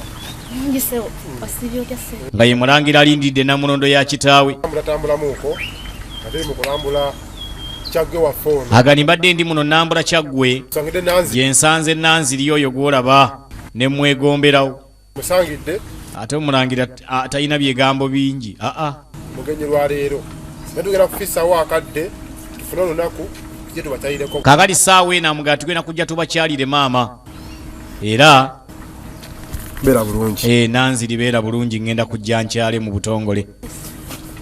Nga ye mulangira alindidde namulondo ya kitaawe. Agani mbadde ndi muno nambula Kyaggwe gye nsanze Nanziri oyo gw'olaba ne mwegomberawo. Ate omulangira talina byegambo bingi. Mugenyi lwaleero tugenda kufisaawo akadde tufune olunaku tujje tubakyalireko. Kaakati ssaawa eno amugamba tugenda kujja tubakyalire maama. Era beera bulungi. Nanziri beera bulungi ngenda kujja nkyale mu butongole.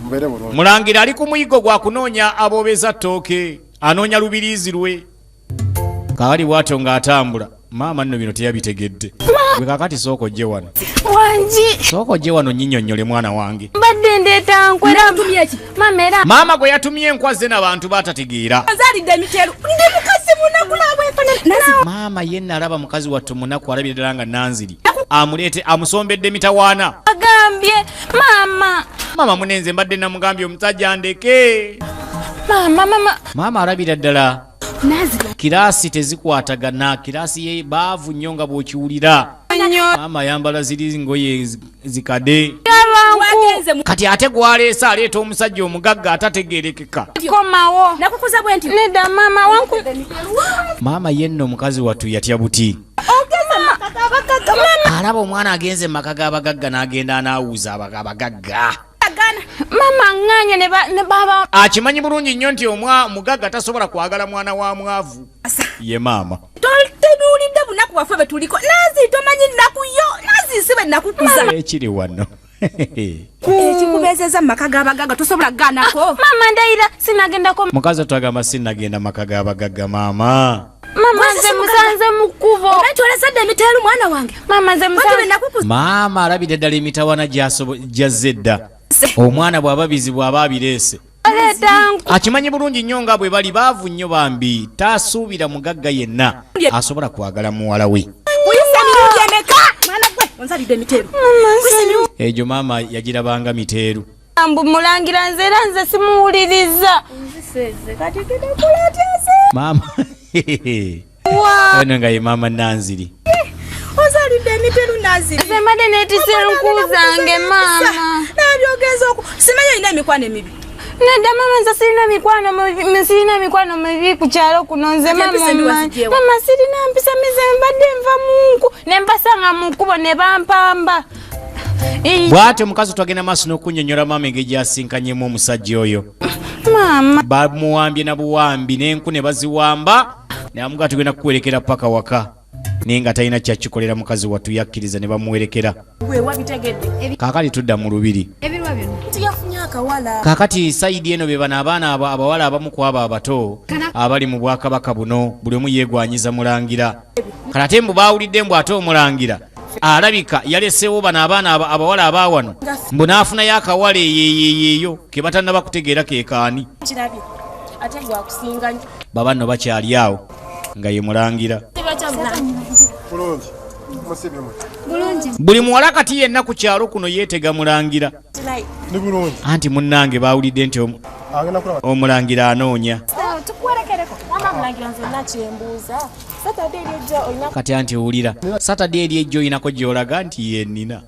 Mubeere bulungi. Mulangira ali ku muyigo gwa kunoonya aboobeza ttooke, anoonya lubiriizi lwe. Kaakati bw'atyo ng'atambula. Maama nno bino teyabitegedde. Gwe kaakati sooka ojje wano. Wangi. Sooka ojje wano nnyinyonnyole mwana wange. Mbadde ndeeta nkwera. Maama era. Maama gwe yatumye enkwa ze n'abantu baatategeera. Azaalidde emiteeru. Ndi mukazi munaku nabwefaanana. Maama ye nalaba mukazi wattu munaku alabye ddala nga Nanziri. Amuleete amusombedde mitawaana. Agambye maama. Maama munenze mbadde namugambye omusajja ndeke. Maama maama. Maama alabira ddala. Kiraasi tezikwatagana, kiraasi ye baavu nnyo nga bw'okiwulira. Maama ayambala ziri ngoye zikade. Kati ate gw'aleese aleeta omusajja omugagga atategeerekeka. Komawo. Nakukuza bwe nti. Nedda maama wanku. Maama ye nno omukazi wattu yatya buti. Alaba omwana agenze mu maka g'abagagga n'agenda anaawuuza abagagga. Mama nganye ne baba. Akimanyi bulungi nnyo nti omugagga tasobola kwagala mwana wa mwavu. Ye maama. Totuulidde bunaku bwaffe bwe tuliko. Nazi tomanyi nnaku yo. Nazi si bwe nakukuza. Ekiri wano. Ekikubeezezza mu maka g'abagagga tosobola kugaanako. Maama ndayira sinagendako. Mukazi twagamba sinagenda maka g'abagagga maama. Mama nze musanze mu kkubo. Omanyi olazadde emiteeru mwana wange. Mama nze musanze. Maama alabidde ddala emitawana gyazze dda. Omwana bw'aba bizibu aba abireese. Akimanyi bulungi nnyo nga bwe bali baavu nnyo bambi, tasuubira mugagga yenna asobola kwagala muwala we. Kuyisa emirundi emeka? Mwana gwe onzalidde emiteeru. Egyo maama yagirabanga miteeru. Mbu mulangira nze era nze simuwuliriza. Maama eno nga ye maama Nanziri. Ozalidde emiteeru Nanziri. Nze mbadde neetisse enku zange maama. Nabyogeza oku simanyi olina emikwano emibi. Nedda mama nze sirina mikwano, sirina mikwano mibi ku kyalo kuno nze mama. Mama sirina mpisa mize, mbadde nva mu nku ne mbasanga mu kkubo ne bampamba. Bw'atyo omukazi twagenda maaso n'okunnyonnyola maama engeri gy'asinkanyemu omusajja oyo. Maama bamuwambye na buwambi n'enku ne baziwamba, namugaa tugenda kukuwerekera paka waka, naye nga talina kyakikolera mukazi wattu, yakkiriza ne bamuwerekera. Kaakati tudda mu lubiri. Kaakati sayidi eno be bano abaana abawala abamu ku abo abato abali mu bwakabaka buno, buli omu yeegwanyiza mulangira. Kale ate mbu baawulidde mbu ate omulangira alabika yaleseewo bano abaana abawala abaawano, mbu n'afunayo akawala eyeeyeeyo ke batannaba kutegeera ke kaani. Baba nno bakyali awo nga ye mulangira. Buli muwala kati yenna ku kyalo kuno yeetega mulangira. Anti munnange baawulidde nti omulangira anoonya. Kati anti owulira Saturday eri ejjo olinako gy'olaga nti ye nnina,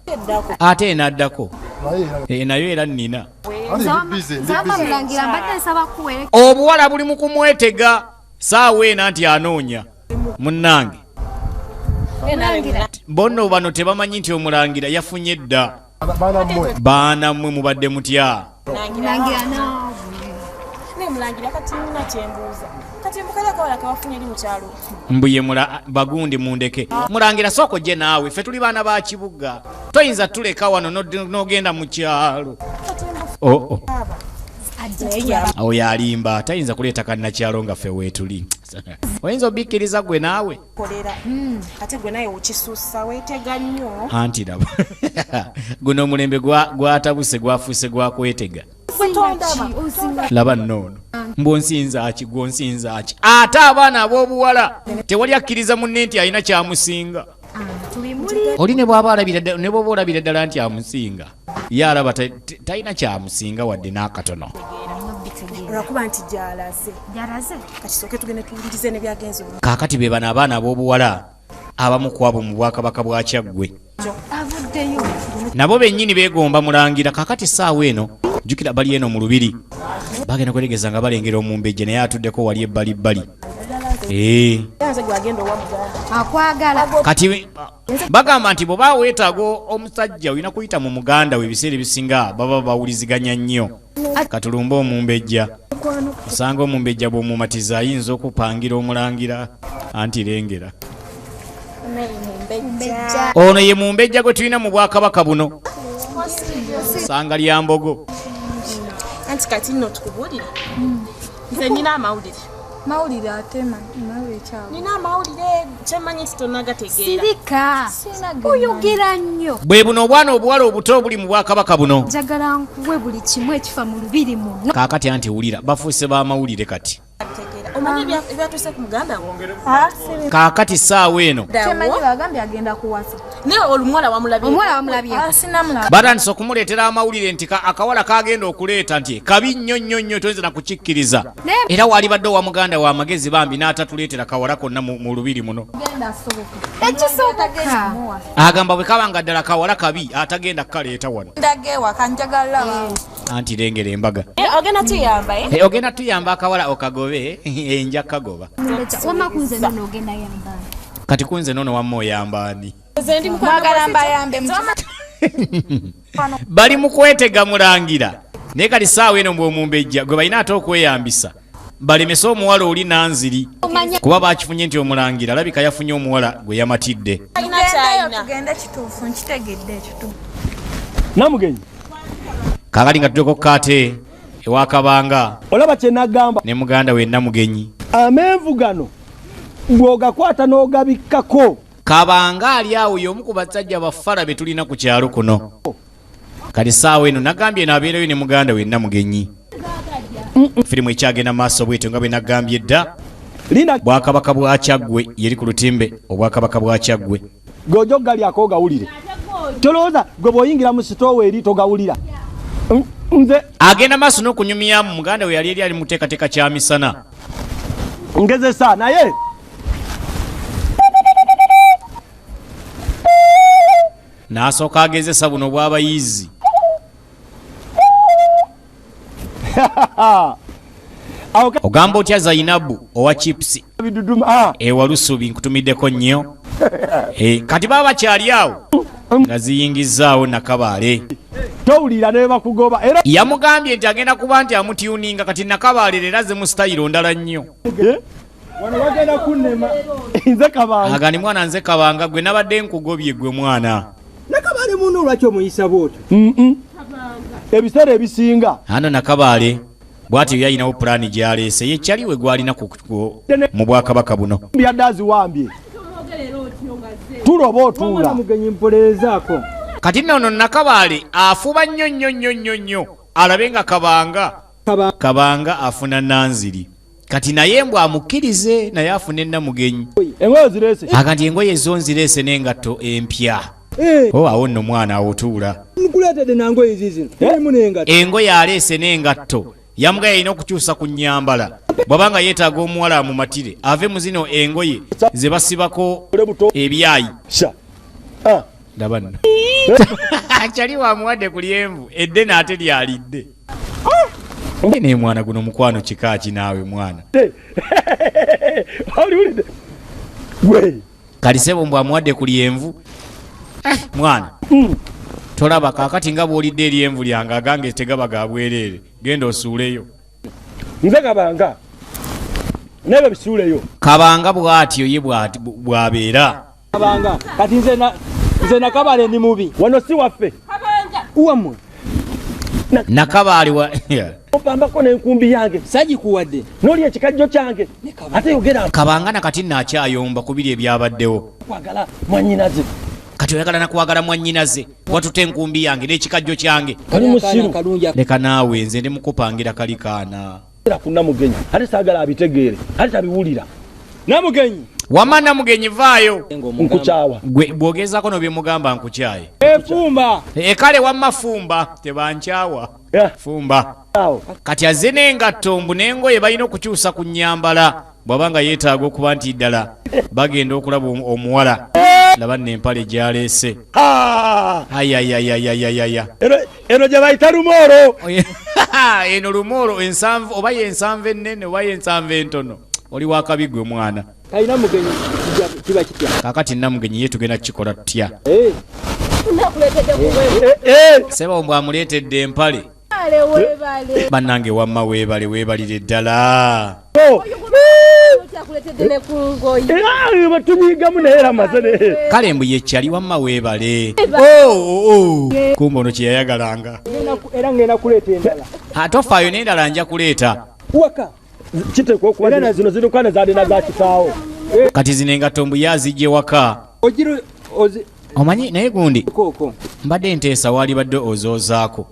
ate enaddako nayo era nnina. Obuwala buli mu kumwetega saawa ena nti anoonya munnange. Bonno bano tebamanyi nti omulangira yafunye dda. Baana mmwe mubadde mutya? Mbuye bagundi mundeke. Mulangira sooka ojje naawe, ffe tuli baana ba kibuga, toyinza tuleka wano n'ogenda mu kyalo. Oh, awo yalimba, tayinza kuleeta kannakyalo nga ffe weetuli. Oyinza obikkiriza gwe naawe? Anti laba guno omulembe gwatabuse gwafuuse gwakwetega. Laba nno ono mbw'onsinza ki, gw'onsinza ki? Ate abaana ab'obuwala tewali akkiriza munne nti alina kyamusinga. Oli ne bw'aba olabira ddala nti amusinga, ye alaba talina kyamusinga wadde n'akatono. Kaakati be bano abaana ab'obuwala abamu ku abo mu bwakabaka bwa Kyaggwe nabo bennyini beegomba mulangira. Kaakati essaawa eno jjukira bali eno mu lubiri bagenda kweregeza nga balengera omumbejja, naye atuddeko wali ebbalibbali. Kati bagamba nti bw'oba weetaaga omusajja olina kuyita mu muganda we, ebiseera ebisinga baba bawuliziganya nnyo. Katulumbe omumbejja, osanga omumbejja bw'omumatiza ayinza okupangira omulangira anti lengera. Ono ye mumbejja gwe tulina mu bwakabaka buno, Ssanga lya Mbogo. Anti kati nno tukubuulire, nze nina amawulire. Mawulire ate mawulire kyawo. Nina amawulire kyemmanyi nti tonnagategeera. Sirika oyogera nnyo. Bwe buno obwana obuwala obuto obuli mu bwakabaka buno. Njagala nkuwe buli kimu ekifa mu lubiri muno. Kaakati anti wulira bafuuse b'amawulire kati. Omanyi ebyatuuse ku muganda wo? Kaakati ssaawa eno batandise okumuleetera amawulire nti akawala kagenda okuleeta nti kabi nnyo nnyo nnyo, toyinza na kukikkiriza. Era waalibadde owa muganda wa amagezi bambi n'atatuleetera kawala konna mu lubiri muno. Agamba bwe kaba nga ddala kawala kabi atagenda kukaleeta wano. Anti lengera embaga. Ogenda tuyamba akawala okagobe, enja kagoba. Kati kunze nono wamma oyambaani? Bali mu kwetega mulangira, naye kati ssaawa eno mbw'omumbejja gwe balina ate okweyambisa balemese omuwala oli Nanziri, kuba bakifunye nti omulangira alabika yafunye omuwala gwe yamatidde. Namugenyi kaakati nga tuddeko kaate ewa Kabanga olaba kye nagamba ne muganda we Namugenyi. Amenvu gano Bw'ogakwata n'ogabikkako. Kabanga ali awo y'omu ku basajja bafala be tulina ku kyalo kuno. Kati ssaawa eno nagambye naabeerayo ne muganda we Namugenyi. Firimu ekyagenda maaso bwetyo nga bwe nagambye dda. Bwakabaka bwa Kyaggwe yeri ku lutimbe, obwakabaka bwa Kyaggwe. Gojjo galyako ogawulire. Tolowooza gwe bw'oyingira mu sitoowa eri togawulira. Nze agenda maaso n'okunyumyamu muganda we yali eri ali muteekateeka kya misana. Ngezesa naye. N'asooka agezesa buno bw'abayizi. Ogamba otya Zainabu owa chips ewalusubi nkutumiddeko nnyo. Kati baba bakyali awo nga ziyingizaawo Nakabaale. Towulira ne bakugoba. Era yamugambye nti agenda kuba nti amutuninga kati Nakabaale era ze mu style ndala nnyo. Wano bagenda kunnema. Nze Kabanga. Agani mwana nze Kabanga gwe nabadde nkugobye gwe mwana. Nakabaale muno lwaki omuyisa bw'otyo? Ebiseera ebisinga. Ano Nakabaale bw'atyo yalinawo pulaani gy'aleese ye kyaliwe gw'alina mu bwakabaka buno. Byadde aziwambye. Tuloba otuula. Kati nno ono Nakabaale afuba nnyo nnyo nnyo nnyo nnyo alabe nga Kabanga afuna Nanziri. Kati naye mbw amukkirize naye afune Namugenyi. Engoye zireese. Aga nti engoye zo nzireese n'engatto empya. O awo nno mwana awo otuula. Nkuleetedde na ngoye zizino. Erimu n'engatto. Engoye aleese n'engatto. Yamugaye alina okukyusa ku nnyambala. Bw'abanga yeetaaga omuwala amumatire ave mu zino engoye ze basibako ebyayi. Ndaba nno. Kyali wamuwadde ku lyenvu eddene ate lyalidde. Naye mwana guno mukwano kika ki naawe mwana. Kali ssebo mbw amuwadde ku lyenvu. Mwana. Tolaba kaakati nga bw'olidde eryenvu lyange agange tegaba ga bwereere. Genda osuuleyo. Nze Kabanga. Naye bisuuleyo. Kabanga bw'atyo ye bw'abeera. Kabanga kati nze Nakabaale ndi mubi. Wano si waffe. Kabanga. Uwammwe. Nakabaale wa opambako n'enkumbi yange. Sagikuwadde. N'oli ekikajjo kyange. Ate yogera. Kabanga nakati nno akyayomba ku biri ebyabaddewo. Kwagala mwannyinaze. Kati oyagala nakwagala mwannyinaze. Watutte enkumbi yange n'ekikajjo kyange. Kali musiru. Leka naawe nze ndi mukupangira kali kaana. Ku Namugenyi ate saagala abitegeere ate tabiwulira. Namugenyi. Wamma Namugenyi vaayo. Nkukyawa. Gwe bw'ogezaako n'obyemugamba nkukyaye. Efumba. Ekale wamma fumba tebankyawa. Fumba. Kati azze n'engatto mbu n'engoye balina okukyusa ku nnyambala bw'aba nga yeetaaga okuba nti ddala bagenda okulaba omuwala. Laba nno empale gy'aleese. Ayayayayayaya. Eno gye bayita lumoolo. Eno lumoolo ensanvu oba ye nsanvu ennene oba ye nsanvu entono. Oli wa kabi gwe mwana. Kalina Mugenyi kiba kitya? Kaakati Namugenyi ye tugenda kukikola tutya? Ssebo mbw amuleetedde empale. Bannange wamma weebale weebalire ddala. Kale mbu ye kyali wamma weebale. Kumbe ono kye yayagalanga. Era ngenda kuleeta endala. Tofaayo n'endala nja kuleeta. Waka. Kiteekwa okuba zino zirukane zaalina za kitaawo. Kati zino engatto mbu ye azigye waka. Omanyi naye gundi mbadde nteesa waalibadde ozoozaako.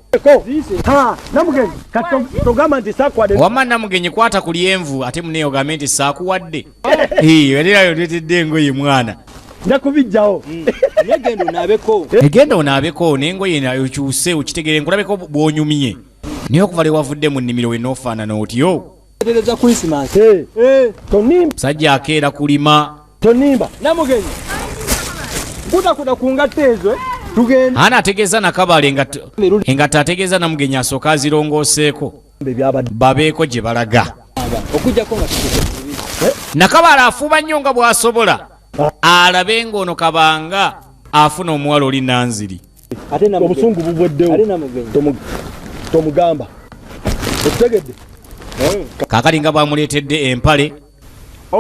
Namugenyi kati togamba nti saakuwadde. Wamma Namugenyi kwata ku lyenvu ate munne ogambe nti saakuwadde. Era oleetedde engoye mwana. Nja kubijjawo. Genda onaabeko. Genda onaabeko n'engoye okyuse okitegeere nkulabeko bw'onyumye. Naye okuva lwe wavudde mu nnimiro we n'ofaanana otyo. Tereza Christmas. Tonimba. Sajja akeera kulima. Tonimba. Namugenyi. Kutakuta ku ngatto ezo tugenda. Ana ategeeza Nakabaale engatto ategeeza Namugenyi asooka azirongooseeko. Babeeko gye balaga. Okujjako nga tukuze. Nakabaale afuba nnyo nga bw'asobola. Alabe ng'ono Kabanga afuna omuwala oli Nanziri. Obusungu bubweddewo. Tomugamba. Okitegedde? Kaakati nga bw'amuleetedde empale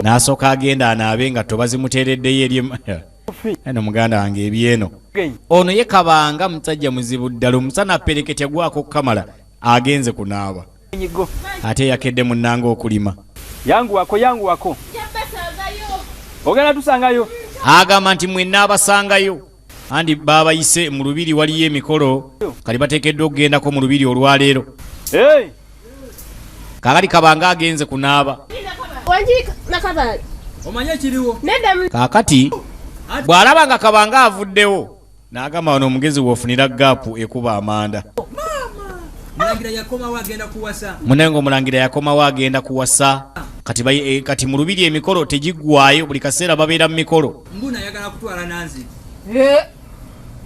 n'asooka agenda anaabe engatto bazimuteereddeyo eri eno muganda wange ebyeno. Ono ye Kabanga musajja muzibu ddala omusana apereketya gwako okukamala agenze kunaaba. Ate yakedde munnanga okulima. Yanguwako yanguwako. Ogenda tusangayo. Agamba nti mwenna abasangayo. Andi babayise mu lubiri, waliyo emikolo kali bateekeddwa okugendako mu lubiri olwaleero. Hey! Kaakati Kabanga agenze kunaaba. Wangi Nakabaale. Omanye ekiriwo. Nedda mu Kaakati bw'alaba nga Kabanga avuddewo, n'agamba wano omugezi w'ofunira gaapu ekuba amanda. Mulangira yakomawo agenda kuwasa. Munaye ng'omulangira yakomawo agenda kuwasa. Kati, kati mu lubiri emikolo tegiggwayo, buli kaseera babeera mu mikolo. Mbuna ayagala kutwala Nanziri.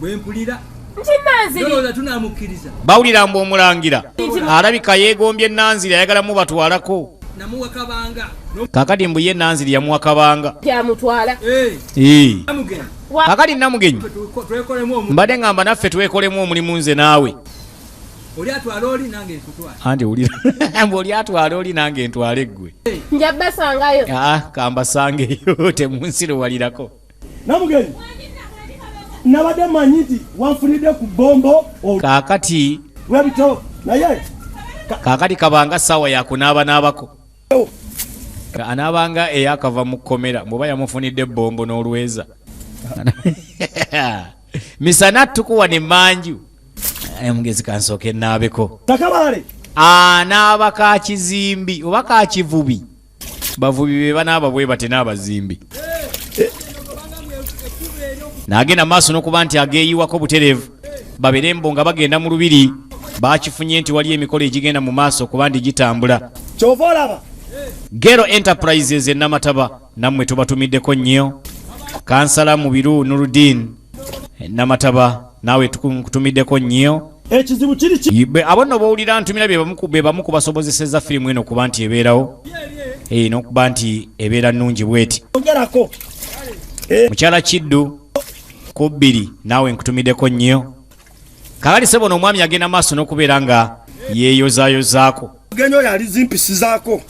Bwe mpulira. Nti Nanziri. Ndowooza tunaamukkiriza. Bawulira mbu omulangira alabika yeegombye Nanziri, ayagala mubatwalako. Namuwa Kabanga. Kaakati mbu ye Nanziri yamuwa Kabanga. Kyamutwala. Ee. Namugenyi. Kaakati Namugenyi, Twekolemu omu. mbadde ngamba naffe twekolemu omulimu nze naawe. Oli atwala oli nange nkutwala. Anti wulira mbu oli atwala oli nange ntwale ggwe. Nja basangayo. Aa, kambasangeyo, temunsiruwalirako. Namugenyi, nabadde manyi nti wanfunidde ku bombo Kaakati olw'ebitabo naye kaakati Kabanga ssaawa yakunaabanaabako. Anaabanga eyakava mu kkomera bw'oba yamufunidde ebbombo n'olweza misana ttukuwa ne manju. Mugezi kansooke naabeko. Nakabaale. Anaaba ka kizimbi oba ka kivubi, bavubi be banaaba bwe bate n'abazimbi. N'agenda maaso n'okuba nti ageeyiwako butereevu, babeere mbo nga bagenda mu lubiri. Bakifunye nti waliyo emikolo egigenda mu maaso kuba nti gitambula. Kyova olaba Gero Enterprises enamataba, nammwe tubatumiddeko nnyo. Kansala Mubiru Nurudin Namataba, naawe tukutumiddeko nnyo. Ekizibu kiri ki? Abo nno bowulira ntumira be bamu kubasobozeseza firimu eno kuba nti ebeerawo, n'okuba nti ebeera nnungi bweti. Ogerako. Mukyala Kiddu ku bbiri, naawe nkutumiddeko nnyo. Kakati sebo omwami agenda maaso n'okubeera nga yeeyozaayozaako. Mugenyi oyo alizimpisizaako.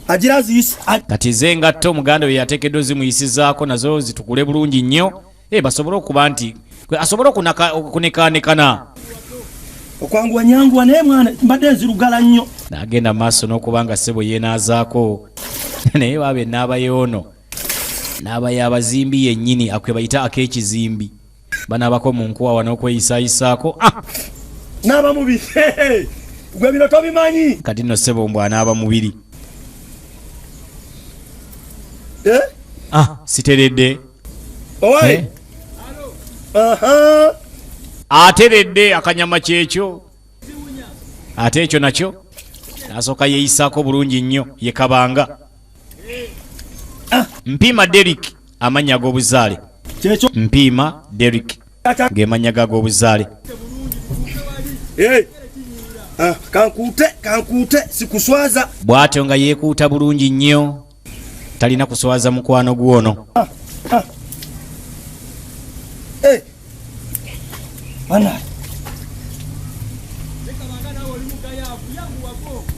Agira aziyisa. Kati ze engatto muganda we yateekeddwa zimuyisizaako nazo zitukule bulungi nnyo, basobole okuba nti asobole okunekaanekana. Okwanguwa nyanguwa naye mwana mbadde nzirugala nnyo. N'agenda maaso n'okuba nga ssebo yeenaazaako, naye baaba enaaba yoono naaba y'abazimbi yennyini akwe bayita ak'ekizimbi, banaabako mu nkuwawa n'okweyisaayisaako. Naaba mubiri gwe bino tobimanyi. Kati nno ssebo mbw anaaba mubiri. Siteredde. Owaye. Aha. Ateredde akanyama kyekyo, ate ekyo nakyo nasooka yeeyisaako bulungi nnyo. Ye Kabanga Mpiima Derrick, amannya ag'obuzaale. Kyekyo. Mpiima Derrick ng'emannya ge ag'obuzaale. Kankuute kankuute sikuswaza. Bw'atyo nga yeekuuta bulungi nnyo, talina kuswaza mukwano gwono. Bana.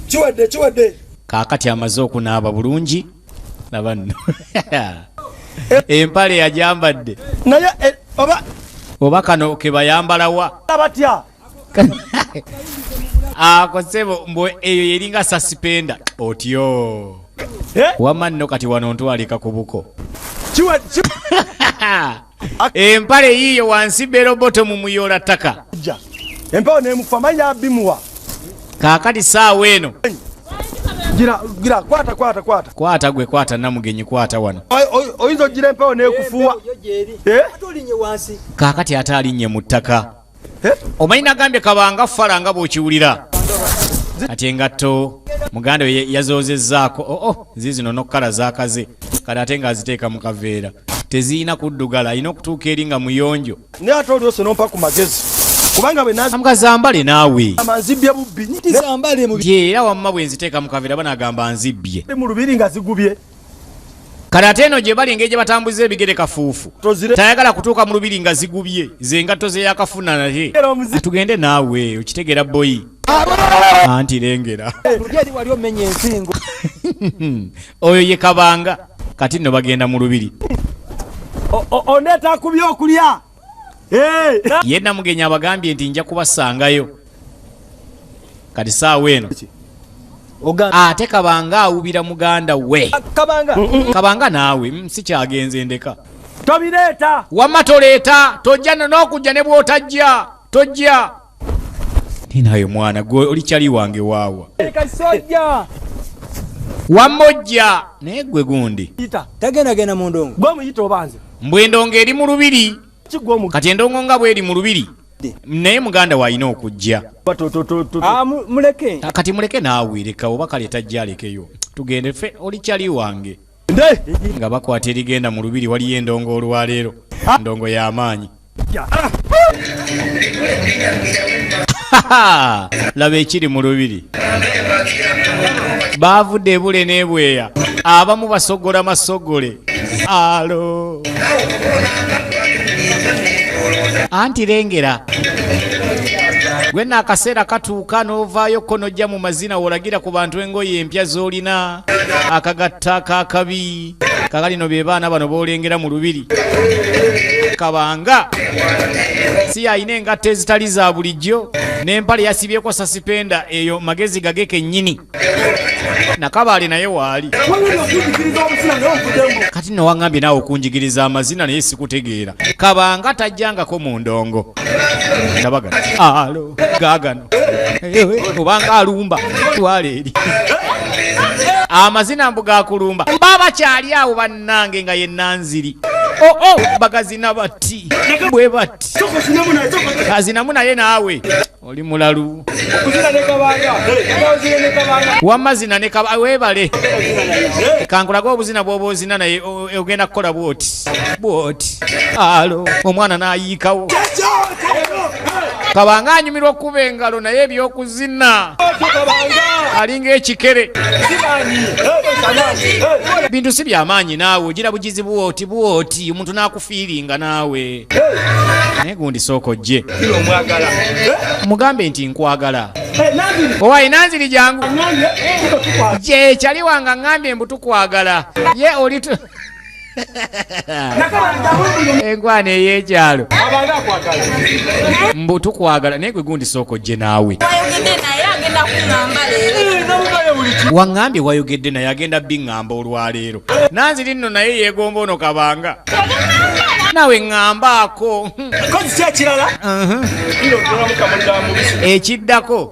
Kiwedde kiwedde. Kaakati amaze okunaaba bulungi, laba nno empale yajambadde. Naye oba oba kano ke bayambalawa batya? Ako ssebo mbu eyo yeringa sasipenda otyo. Wamma nno kati wano ntwalika ku buko. Kiwedde. Empale yiiyo wansi beroboto mu muyoola ttaka. Empewo nemufa manyi abimuwa. Kaakati saawa eno Gira gira kwata kwata kwata. Kwata gwe kwata Namugenyi kwata wano. Oyinza ogira empewo nekufuwa. Ate olinnye wansi. Kaakati ate alinnye mu ttaka. Omanyi nagambye Kabanga fala nga bw'okiwulira. Kati engatto muganda we yazoozezzaako oo ziizino n'okkala zaakaze, kati ate ng'aziteeka mu kaveera teziyina kuddugala, alina okutuuka eri nga muyonjo. Naye ate oli nompa ku magezi kubanga bwe Amukazambale naawe. Nzibbye bubbi. Nti zambale mu Nti era wamma bwe nziteeka mu kaveera banagamba nzibbye. Mu lubiri nga zigubye. Kale ate eno gye bali engeri gye batambuza ebigere kafuufu, Tozire. tayagala kutuuka mu lubiri nga zigubye ze engatto ze yakafuna. Naye atugende naawe okitegeera boyi anti lengera. Eri wali omenya ensingo. Oyo ye Kabanga. Kati nno bagenda mu lubiri. Ondeeta ku byokulya. Ye Namugenyi abagambye nti nja kubasangayo. Kati saawa eno Ate Kabanga awubira muganda we. Kabanga. Kabanga naawe si kyagenze ndeka. Tobireeta. Wamma toleeta, tojja n'okujja ne bw'otajja, tojja. Ninayo mwana gwe oli kyali wange waawa. Kasojja. Wamma ojja naye gwe gundi. Tagenda genda mu ndongo. Gwe muyita obanze. Mbwe endongo eri mu lubiri. Kati endongo nga bw'eri mu lubiri. Naye muganda we alina okujja. Muleke. Kati muleke naawe leka oba kale tajja alekeyo. Tugende ffe oli kyali wange. Nga bakwata erigenda mu lubiri waliyo endongo olwaleero. Ndongo y'amaanyi. Laba ekiri mu lubiri. Baavudde ebule n'ebweya. Abamu basogola masogole. Alo. Anti lengera. Gwe nno akaseera katuuka n'ovaayo ko n'ojja mu mazina w'olagira ku bantu engoye empya z'olina, akagatta ak'akabi. Kaakati nno be baana bano b'olengera mu lubiri. Kabanga si y'alina engatto ezitali za bulijjo n'empale yasibyeko sasipenda eyo magezi gage kennyini. Nakabaale naye waali. Kati nno waŋŋambye naawe okunjigiriza amazina naye sikutegeera. Kabanga tajjangako mu ndongo. Ndabagano. Alo, gaagano. Obanga alumba, twala eri. Amazina mbu gakulumba. Baba kyali awo bannange nga ye Nanziri. Oh, bagazina bati. Bwe bati. Kazinamu naye naawe. Oli mulalu. Wamma zina ne Kabanga, weebale. Kankulaga obuzina bw'oba ozina naye ogenda kukola bw'oti. Bw'oti. Alo, omwana n'ayiikawo. Kabanga anyumirwa okukuba engalo naye eby'okuzina alinga ekikere. Bintu si byamaanyi naawe ogira bugizi bw'oti bw'oti omuntu n'akufiiringa naawe. Naye gundi sooka ojje. Mugambe nti nkwagala. Owaye Nanziri jangu. Gye kyali wange aŋŋambye mbu tukwagala. Ye oli tu Enkwana ey'ekyalo. Mbu tukwagala naye gwe gundi sooka ojje naawe. Waŋŋambye wayogedde naye agenda biŋŋamba olwaleero. Nanziri nno naye yeegomba ono Kabanga. Naawe ŋŋambaako. Kozi ki ekirala? Ekiddako.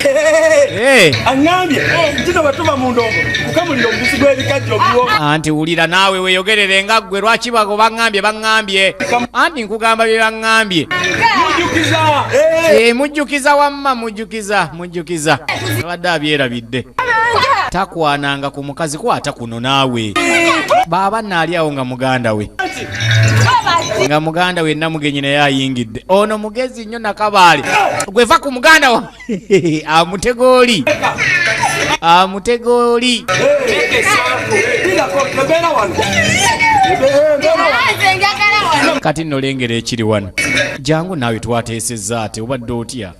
Aŋŋambye nti no bwe tuva mu ndongo kukamulira omubisi gw'ebikajjo oguwooma. Anti wulira naawe weeyogerere nga ggwe lwaki bago baŋŋambye baŋŋambye. Anti nkugamba bye baŋŋambye. Mujjukiza. Mujjukiza wamma mujjukiza mujjukiza. Abadde abyerabidde. Takwananga ku mukazi kwata kuno naawe. Baaba nno ali awo nga muganda we. Nga muganda we Namugenyi naye ayingidde. Ono mugezi nnyo Nakabaale. Gwe va ku muganda wa. Amutega oli. Amutega oli. Kati nno lengera ekiri wano. Jangu naawe twateesezza ate obadde otya?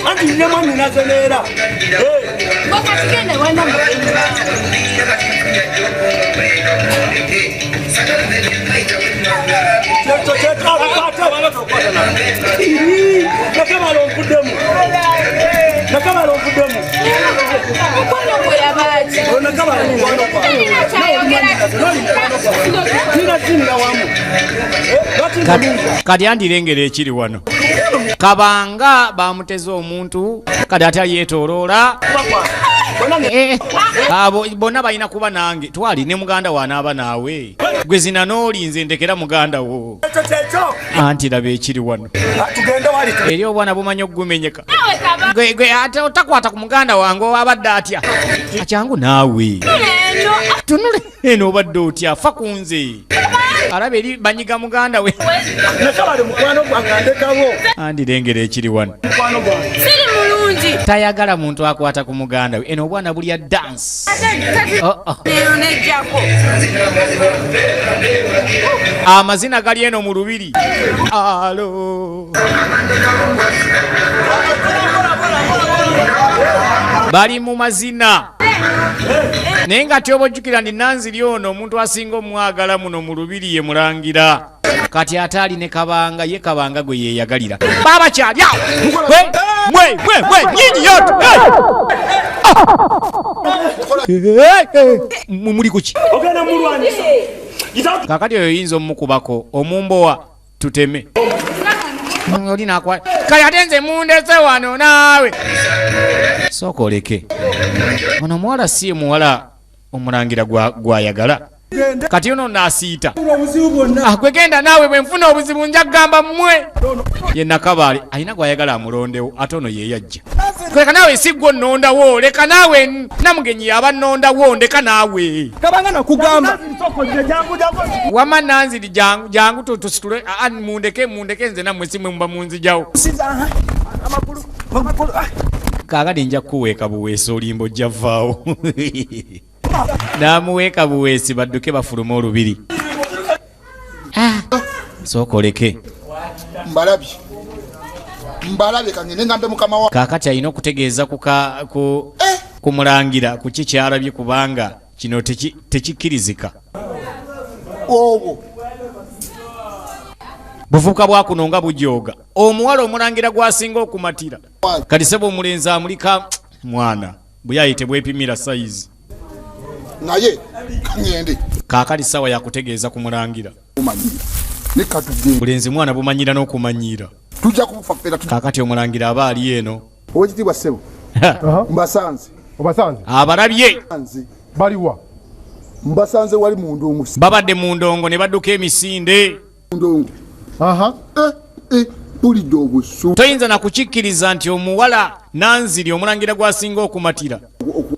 Anti nne mwannyinaze neera. Nakabala onvuddemu. Nakabala onvuddemu. Nakabala mukwano gwange. Nina wamu. Kati andirengera ekiri wano. Kabanga bamuteze omuntu kati ate yeetooloola. Abo bonna balina kuba nange. Twali ne muganda wo anaaba naawe. Gwe zina n'oli nze ndekera muganda wo. Anti laba ekiri wano. Eri obwana bumanyi okugumenyeka. Gwe ate otakwata ku muganda wange abadde atya? Akyangu naawe. Tunula eno obadde otya? Fa ku nze. Alaba eri banyiga muganda we. Nakabale mukwano gwange andekawo. Andi lengera ekiri wano. Mukwano gwange. Siri mulungi. Tayagala muntu akwata ku muganda we. Eno obwana bulya dance. Oh, oh. Amazina gali eno mu lubiri. Alo. Bali mu mazina. Naye nga tyoba ojjukira nti Nanziri ono omuntu asinga omwagala muno mu lubiri ye Mulangira. Kati ate ali ne Kabanga, ye Kabanga gwe yeeyagalira. Baba kyali awo. Mwe, mwe, mwe, mwe, nyinyi yote. Hey! Muli kuki? Ogenda mulwanyisa. Kakati oyo oyinza omukubako omumbowa tuteme. Oli nakwa. Kale ate nze mundese wano naawe. Sooka oleke. Ono omuwala si muwala omulangira gwayagala. Kati ono naasiita. Gwe genda naawe, bwe nfuna obuzibu nja kugamba mmwe. Ye Nakabaale alina gwayagala amulondewo, ate ono ye yajja. Leka naawe, si gwe onnondawo, leka naawe, Namugenyi yaba nnondawo, ndeka naawe. Kabanga nakugamba. Wama Nanziri, jangu jangu tusitule. Aa, mundeke mundeke nze nammwe si mwe muba munzijawo. Kaakati nja kukuweeka buweesi, olimba ojja vaawo. N'amuweeka buweesi badduke bafulume olubiri. Sooka oleke. Mbalabye, mbalabye, kangende ngambe mukama wa. Kaakati alina okutegeeza ku mulangira ku ki kyalabye, kubanga kino tekikkirizika. Obwo Buvubuka bwa kuno nga bujooga. Omuwala omulangira gwasinga okumatira, kati sebo omulenzi amulika mwana bwe tebwepimira sayizi. Naye kangende. Kaakati sawa yakutegeeza ku mulangira. Umanyira nekatugende. Bulenzi mwana bumanyira n'okumanyiira. Tujja kubufa ffera. Kaakati omulangira aba ali eno. Owekitiibwa ssebo, mbasanze. Obasanze? Abalabye. Nze. Baliwa? Mbasanze wali mu ndongo. Babadde mu ndongo ne badduka emisinde. Ndongo. Mpulidde obusu. Toyinza na kukikkiriza nti omuwala Nanziri omulangira gwasinga okumatira,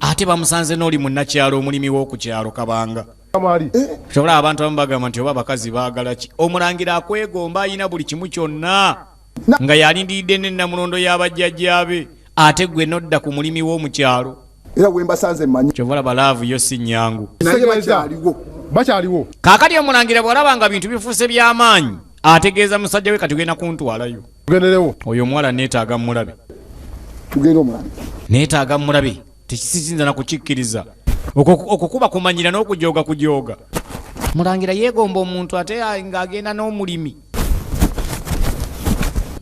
ate bamusanze n'oli munnakyalo, omulimi w'oku kyalo Kabanga. Mwali. Kyobola abantu abamu bagamba nti oba abakazi baagala ki? Omulangira akwegomba, ayina buli kimu kyonna, nga yalindiridde n'ennamulondo y'abajjajjaabe, ate gwe nodda ku mulimi w'omukyalo. Era bwe mbasanze mmanyi. Kyova olaba love yo si nnyangu. Naye bakyaliwo. Bakyaliwo. Kaakati omulangira bw'alaba nga bintu bifuuse by'amaanyi, ategeeza musajja we, kati genda kuntwalayo. Tugenderewo. Oyo omuwala neetaaga mulabe. Tugende omulangira. Neetaaga mulabe, tekisisinza na kukikkiriza. Okwo kuba kumanyira n'okujooga kujooga. Mulangira yeegomba omuntu ate ng'agenda n'omulimi.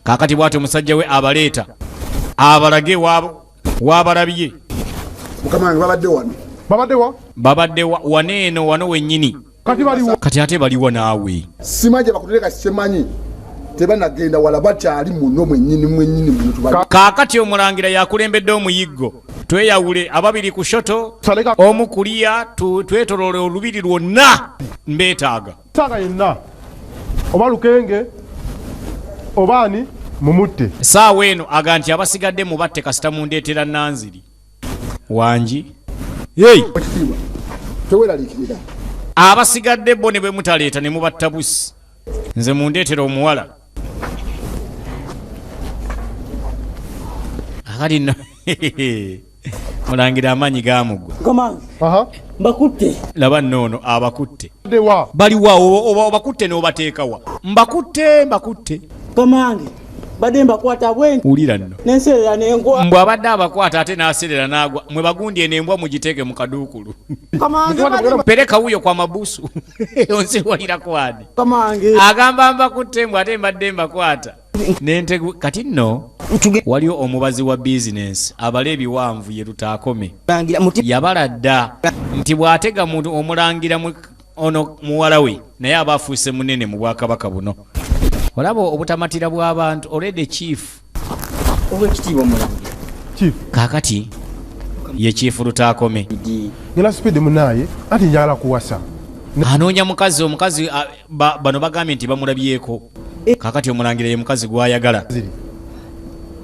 Kaakati bw'atyo musajja we abaleeta abalage waabalabye. Mukama wange, babadde wano. Babadde wa? Babadde wano eno, wano wennyini. Kati baliwo? Kati ate baliwo naawe. Simanyi gye bakutereka, simanyi, tebanagenda wala, bakyali muno mwennyini mwennyini muno tubali. Kaakati omulangira yakulembedde omuyiggo. Tweyawule, ababiri ku shoto, omu kuliya, twetoloole olubiri lwonna, mbeetaaga. Sanga yenna oba Lukenge oba ani, mumutte. Saawa eno aga nti abasigadde mubatte kasita mundeetera Nanziri wangi. Hey! Ekitiibwa, teweeraliikirira. Abasigadde bo ne bwe mutaleeta ne mubatta busi, nze mundeetera omuwala. Akati nno mulangira amaanyi gamugwa. Mukama, mbakutte. Laba nno ono abakutte. Wa? Baliwa? Oba obakutte n'obateekawa? Mbakutte, mbakutte. Mukama, badde mbakwata bwe Wulira nno. nenserera nengwa. Mbwe abadde abakwata ate n'aserera n'agwa. Mwe bagundi, eno embwa mugiteeke mu kaduukulu. Pereka wuyo kwa mabusu, onsiwalirako ani? Kamange. Agamba mbakutte, mbwe ate mbadde mbakwata nentegu. Kati nno waliwo omubazi wa bizinensi abala ebiwanvu, ye Lutaakome. Yabala dda nti bw'atega omulangira ono muwala we, naye aba afuuse munene mu bwakabaka buno. Olaba obutamatira bw'abantu, already chief. Owekitiibwa omulangira. Kaakati ye chief Lutaakome. Ngenda speed munaye, anti njagala kuwasa. Anoonya mukazi. Omukazi bano bagambye nti bamulabyeko. Kaakati omulangira ye mukazi gw'ayagala,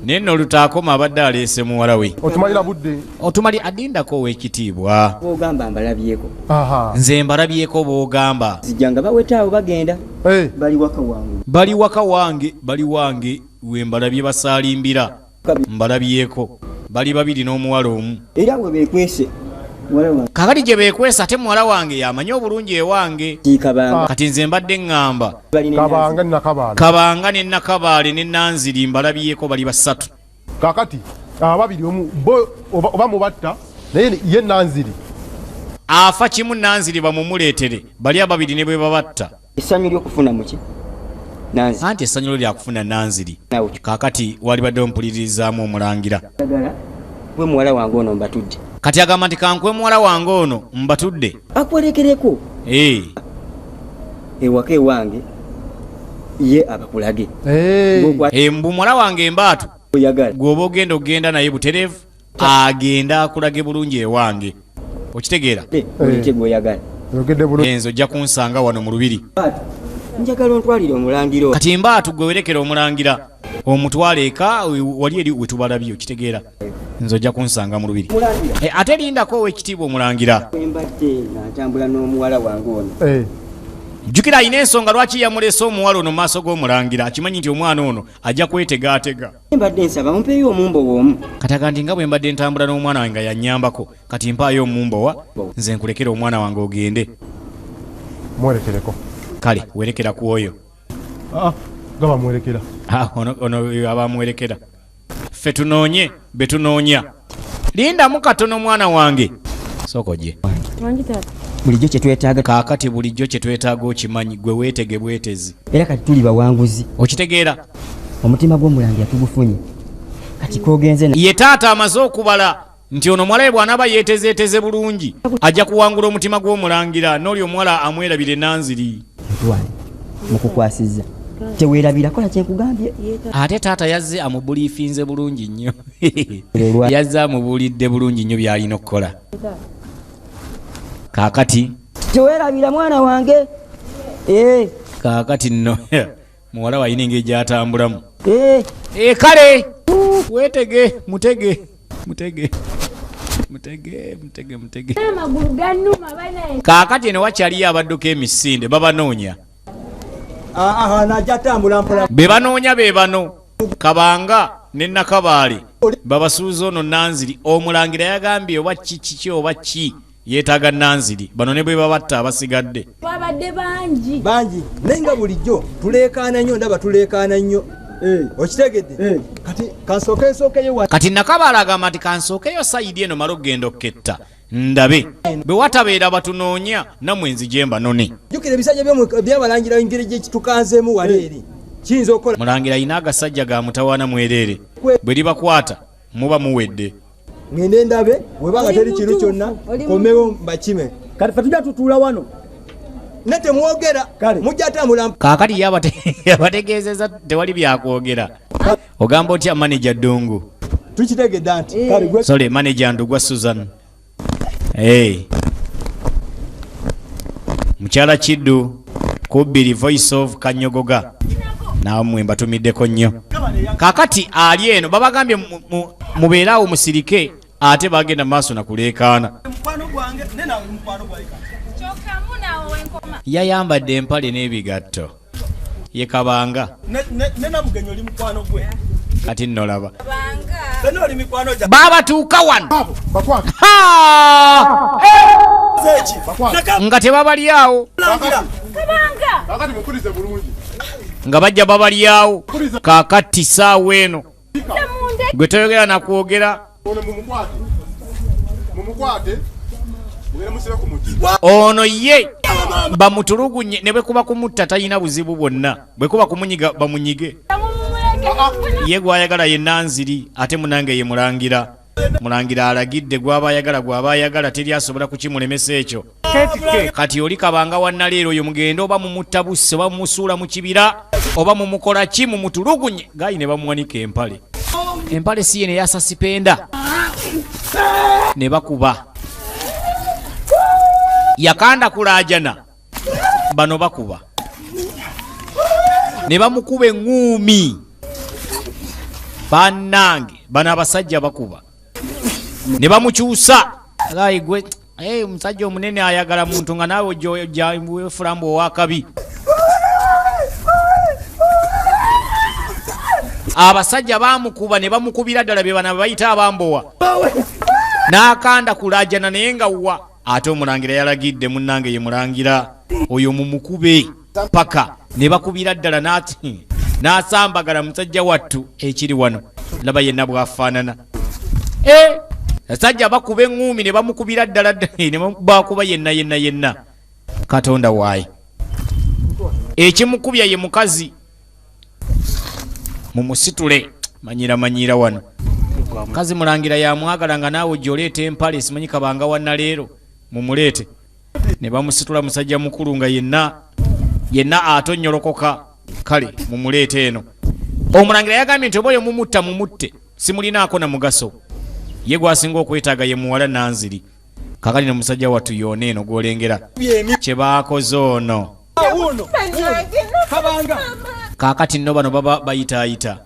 naye nno Lutaakoma abadde aleese muwala we. Otumalira budde. Otumali adindako, ow'ekitiibwa. Bwogamba mbalabyeko. Nze mbalabyeko bw'ogamba. Zijja nga bawetaawo bagenda. Bali waka wange. Bali waka wange, bali wange we mbalabye basaalimbira, mbalabyeko bali babiri n'omuwala omu. Era we beekwese muwala wange. Kakati gye beekwesa, ate muwala wange yamanyi obulungi ewange. Kabanga. Kati nze mbadde ŋŋamba Kabanga ne Nakabaale. Kabanga ne Nakabaale ne Nanziri mbalabyeko, bali basatu. Kakati ababiri omu bo oba mubatta, naye ye Nanziri. Afa kimu, Nanziri bamumuleetere, bali ababiri ne bwe babatta. Essanyu ly'okufuna muki? Anti essanyu lyo lyakufuna Nanziri. Kaakati walibadde ompuliririzaamu omulangira. Gwe muwala wange ono mbatudde. Kati agamba nti kankwe muwala wange ono mbatudde. Akwerekereko. Ewaka ewange ye abakulage. Mbu muwala wange embaatu. Gwe ogenda ogenda naye butereevu agenda akulage bulungi ewange. Okitegeera? Enzo ojja kunsanga wano mu lubiri. Njagala ontwalire omulangira. Kati mbaatu gwe werekera omulangira omutwale eka wali eri wetubalabye okitegeera. Nze ojja kunsanga mu lubiri. Ate lindako ow'ekitiibwa omulangira. Mbadde nga ntambula n'omuwala wange ono. Jjukira alina ensonga lwaki yamulese omuwala ono mu maaso g'omulangira. Akimanyi nti omwana ono ajja kwetegaatega. Mbadde nsaba mumpeeyo omumbowa omu. Kati aga nti nga bwe mbadde ntambula n'omwana wange nga yannyambako, kati mpaayo omumbowa nze nkulekere omwana wange ogende. Mwerekereko. Kale werekera ku oyo. Gaba mwerekera. Ono aba mwerekera. Ffe tunoonye be tunoonya. Lindamu katono mwana wange. Sooka ojje. Bulijjo kye twetaaga. Kaakati bulijjo kye twetaaga okimanyi gwe weetege bwetezi. Era kati tuli bawanguzi. Okitegeera? Omutima gw'omulangira tugufunye. Kati kogenze na. Ye taata amaze okubala nti ono muwala we bw'anaaba yeetezeeteze bulungi ajja kuwangula omutima gw'omulangira n'oli omuwala amwerabire Nanziri. Mutwale mukukwasizza. Teweerabira kola kye nkugambye. Ate taata yazze amubuliifinze bulungi nnyo. Yazze amubuulidde bulungi nnyo by'alina okukola. Kaakati teweerabira mwana wange. Kaakati nno muwala we alina engeri gy'atambulamu. Kale weetege mutege mutege mutege mutege mutege. Kaakati eno wakyaliyo abadduka emisinde babanoonya. Be banoonya be bano Kabanga ne Nakabaale babasuuza ono Nanziri. Omulangira yagambye oba ki kiki oba ki yeetaaga Nanziri. Bano ne bwe babatta abasigadde babadde bangi bangi naye nga bulijjo tuleekaana nnyo ndaba tuleekaana nnyo. Okitegedde? Kati kansooke nsookeyo. Kati Nakabaale agamba nti kansookeyo sayidi eno male okugenda okuketta ndabe bwe watabeera batunoonya nammwe nzije mbanone. Jjukira ebisajja by'abalangira engeri gye kitukanzeemu wali eri. Kiyinza okukola. Mulangira alina agasajja ga mutawaana mwereere. Bwe libakwata muba muwedde. Ngende ndabe bwebanga teri kintu kyonna komewo mbakime. Kati ffe tujja tutuula wano. Ne temwogera mujja tambula. Kaakati ye abategeezezza tewali byakwogera. Ogamba otya manager Ddungu? Tukitegedde anti. Sorry, manager Ndugwa Susan. Mukyala Kiddu kubbiri Voice of Kanyogoga. Nammwe mbatumiddeko nnyo. Kaakati ali eno babagambye mubeere awo musirike ate bagenda maaso na kuleekaana. Yayambadde empale n'ebigatto. Ye Kabanga. Kati nno laba. Babatuuka wano. Nga tebabali awo. Nga bajja babali awo. Kaakati ssaawa eno. Gwe toyogera na kwogera. Ono ye bamutulugunye ne bwe kuba kumutta talina buzibu bwonna. Bwe kuba kumunyiga bamunyige. Ye gw'ayagala ye Nanziri ate munange ye Mulangira. Mulangira alagidde gw'aba ayagala gw'aba ayagala teri asobola kukimulemesa ekyo. Kati oli Kabanga wa Naleero oyo mugende oba mumutta busse oba mumusuula mu kibira oba mumukola ki mumutulugunye. Gayi ne bamuwanika empale. Empale si ye ne yasasipenda. Ne bakuba. Yakanda kulaajana. Bano bakuba. Ne bamukuba eŋŋuumi. Bannange bano abasajja bakuba. Ne bamukyusa. Gayi gwe omusajja omunene ayagala muntu nga naawe ojja weefula mbu ow'akabi. Abasajja baamukuba ne bamukubira ddala be bano bayita abambowa. N'akanda kulaajana naye nga wa. Ate omulangira yalagidde munnange ye Mulangira oyo mumukube paka ne bakubira ddala n'asambagala musajja wattu ekiri wano. Laba yenna bw'afaanana. Abasajja bakuba eŋŋuumi ne bamukubira ddala ne bakuba yenna yenna yenna. Katonda waayi. Ekimukubya ye mukazi. Mumusitule. Manyira manyira wano. Kazi mulangira yamwagala nga naawe ojja empale simanyi Kabanga wa naleero. Mumuleete. Ne bamusitula musajja mukulu nga yenna yenna atonnyolokoka. Kale mumuleete eno. Omulangira yagambye nti oba oyo mumutta mumutte, simulinaako na mugaso. Ye gwasinga okwetaaga ye muwala Nanziri. Kakali ne musajja wattu yona eno gw'olengera kye baakoze ono. Kaakati nno bano baba bayitaayita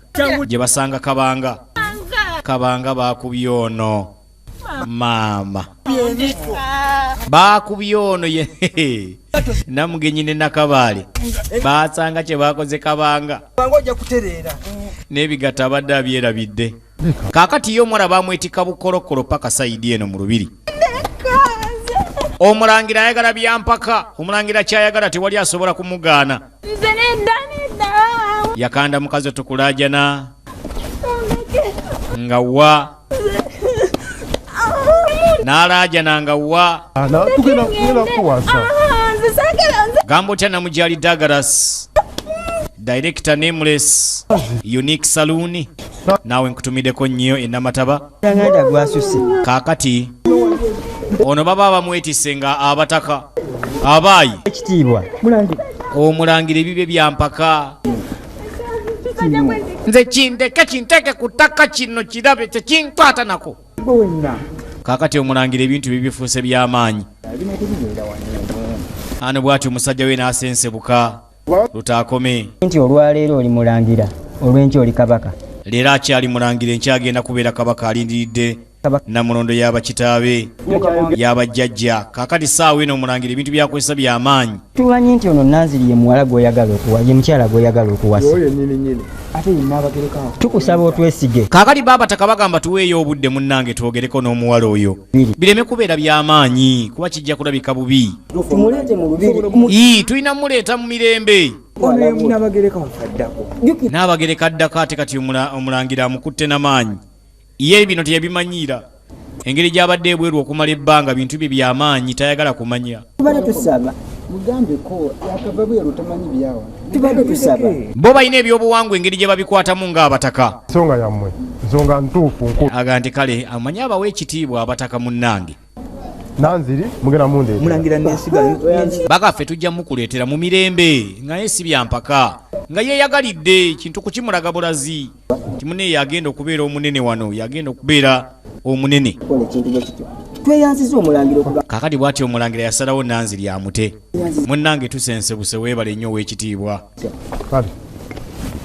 gye basanga Kabanga. Kabanga baakubye ono maama. Baakubye ono ye Namugenyi ne Nakabaale baasanga kye baakoze Kabanga. N'ebigatta abadde abyerabidde. Kaakati ye omuwala bamwetikka bukolokolo paka sayidi eno mu lubiri. Omulangira ayagala byampaka, omulangira kyayagala tewali asobola kumugaana. Yakanda mukazi otukulaajana nga wa n'alaajana nga wa gamba otya Namujali Douglas, director Nameless Unique Saloon, naawe nkutumiddeko nnyo enamataba. Kaakati ono baba bamwetisse nga abataka abaayi ekitiibwa omulangira ebibye byampaka. Nze kindeke kinteke ku ttaka kino kirabe tekinkwata nako. Kaakati omulangira ebintu bibifuuse by'amaanyi. Ano bw'atyo omusajja we n'asensebuka lutaakome. Nti olwaleero oli mulangira, olw'enkya oli kabaka. Leero akyali mulangira, enkya agenda kubeera kabaka, alindiridde Namulondo y'abakitaabe y'abajjajja. Kaakati ssaawa eno omulangira ebintu byakozesa by'amaanyi. Tumanyi nti ono Nanziri ye muwala gw'oyagala okuwa, ye mukyala gw'oyagala okuwasa. Tukusaba otwesige. Kaakati baabataka bagamba tuweeyo obudde munnange twogereko n'omuwala oyo. Bireme kubeera by'amaanyi kuba kijja kulabika bubi. Tumuleete mu lubiri. Tulina muleeta mu mirembe. N'abagereka addako ate kati omulangira amukutte n'amaanyi. Ye bino teyabimanyiira. Engeri gy'abadde ebweru okumala ebbanga bintu bye by'amaanyi tayagala kumanya. Tubadde tusaba. Mugambeko yakava bweru tamanyi byawa. Tubadde tusaba. Bo balina ebyobuwangwa engeri gye babikwatamu ng'abataka. Nsonga yammwe, nsonga ntuufu nkulu. Aga nti kale amanyi abawa ekitiibwa abataka munnange. Nanziri mugenda mundeetera. Mulangira nesiga. Bagaffe tujja mukuleetera mu mirembe nga ye si byampaka. Nga yeeyagalidde kintu kukimulaga bulazi. Kimune yagenda okubeera omunene wano, yagenda okubeera omunene. Tweyanziza omulangira okuba. Kaakati bw'atyo omulangira yasalawo Nanziri amute. Munnange tusensebuse weebale nnyo ow'ekitiibwa. Kale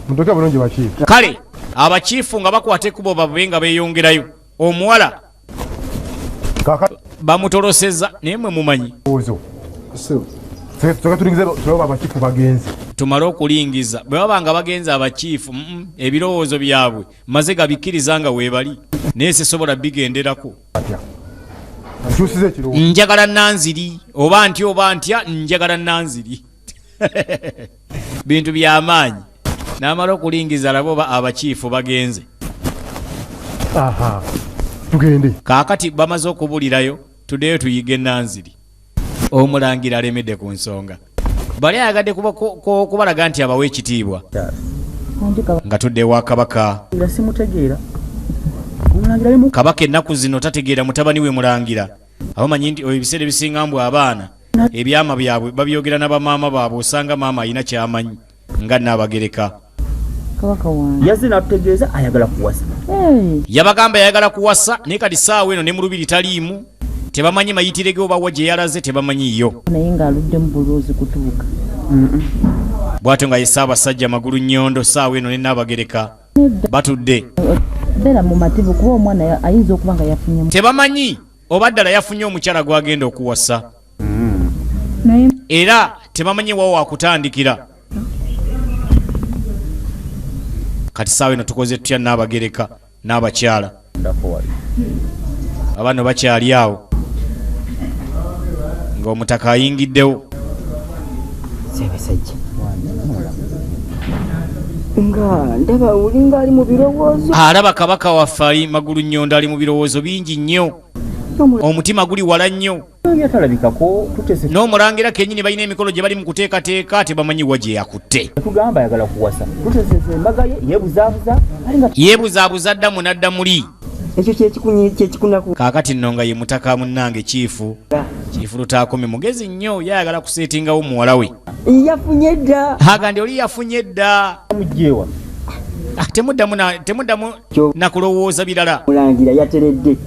mutuuke bulungi bakiifu. Kale abakiifu nga bakwata ekkubo babe nga beeyongerayo. Omuwala bamutolosezza naye mwe mumanyi. Tumale okulingiza bwe baba nga bagenze abakiifu ebirowoozo byabwe maze gabikkiriza nga weebali naye sisobola bigenderako. Njagala Nanziri oba ntya oba ntya njagala Nanziri. Bintu by'amaanyi. N'amala okulingiza alabe oba abakiifu bagenze. Tugende. Kaakati bamaze okubulirayo tuddeyo tuyige Nanziri. Omulangira alemedde ku nsonga. Bali ayagadde kubalaga nti abawa ekitiibwa. Nga tudde ewa Kabaka. Kabaka ennaku zino tategeera mutabani we Mulangira. Abamanyi nti ebiseera ebisinga mbu abaana ebyama byabwe babyogera na bamaama baabwe, osanga maama alina ky'amanyi nga Nnaabagereka. Yazze n'atutegeeza ayagala kuwasa. Yabagamba ayagala kuwasa naye kati ssaawa eno ne mu lubiri taliimu. Tebamanyi mayitire ge oba wa gye yalaze tebamanyiiyo. Naye ng'aluddemu buloozi kutuuka. Bw'atyo nga ye Ssaabasajja Magulu Nnyondo ssaawa eno ne Nnaabagereka batudde. Beera mumativu kuba omwana ayinza okuba nga yafunye. Tebamanyi oba ddala yafunye omukyala gw'agenda okuwasa. Era tebamanyi wa wakutandikira. Kati ssaawa eno tukoze tutya Nnaabagereka n'abakyala? Abano bakyali awo ng'omutaka ayingiddewo. Ssaabasajja nga ndaba olinga ali mu birowoozo. Alaba Kabaka waffe ali Magulu Nnyondo ali mu birowoozo bingi nnyo. Omutima guli wala nnyo. Omulangira talabikako tutese. N'omulangira kennyini balina emikolo gye bali mu kuteekateeka, tebamanyi wa gye yakutte. Tugamba ayagala kuwasa, tutesese embaga ye, yeebuzaabuza ali nga Yeebuzaabuza ddamu n'adda muli. Ekyo kyekikunaku. Kaakati nno nga ye mutaka munnange kiifu kiifu Lutaakome mugezi nnyo, yayagala kuseetingawo muwala we. Yafunye dda. Aga ndi oli yafunye dda. Mugyewa. Ah, temuddamu temuddamu nakulowooza birala. Omulangira yateredde.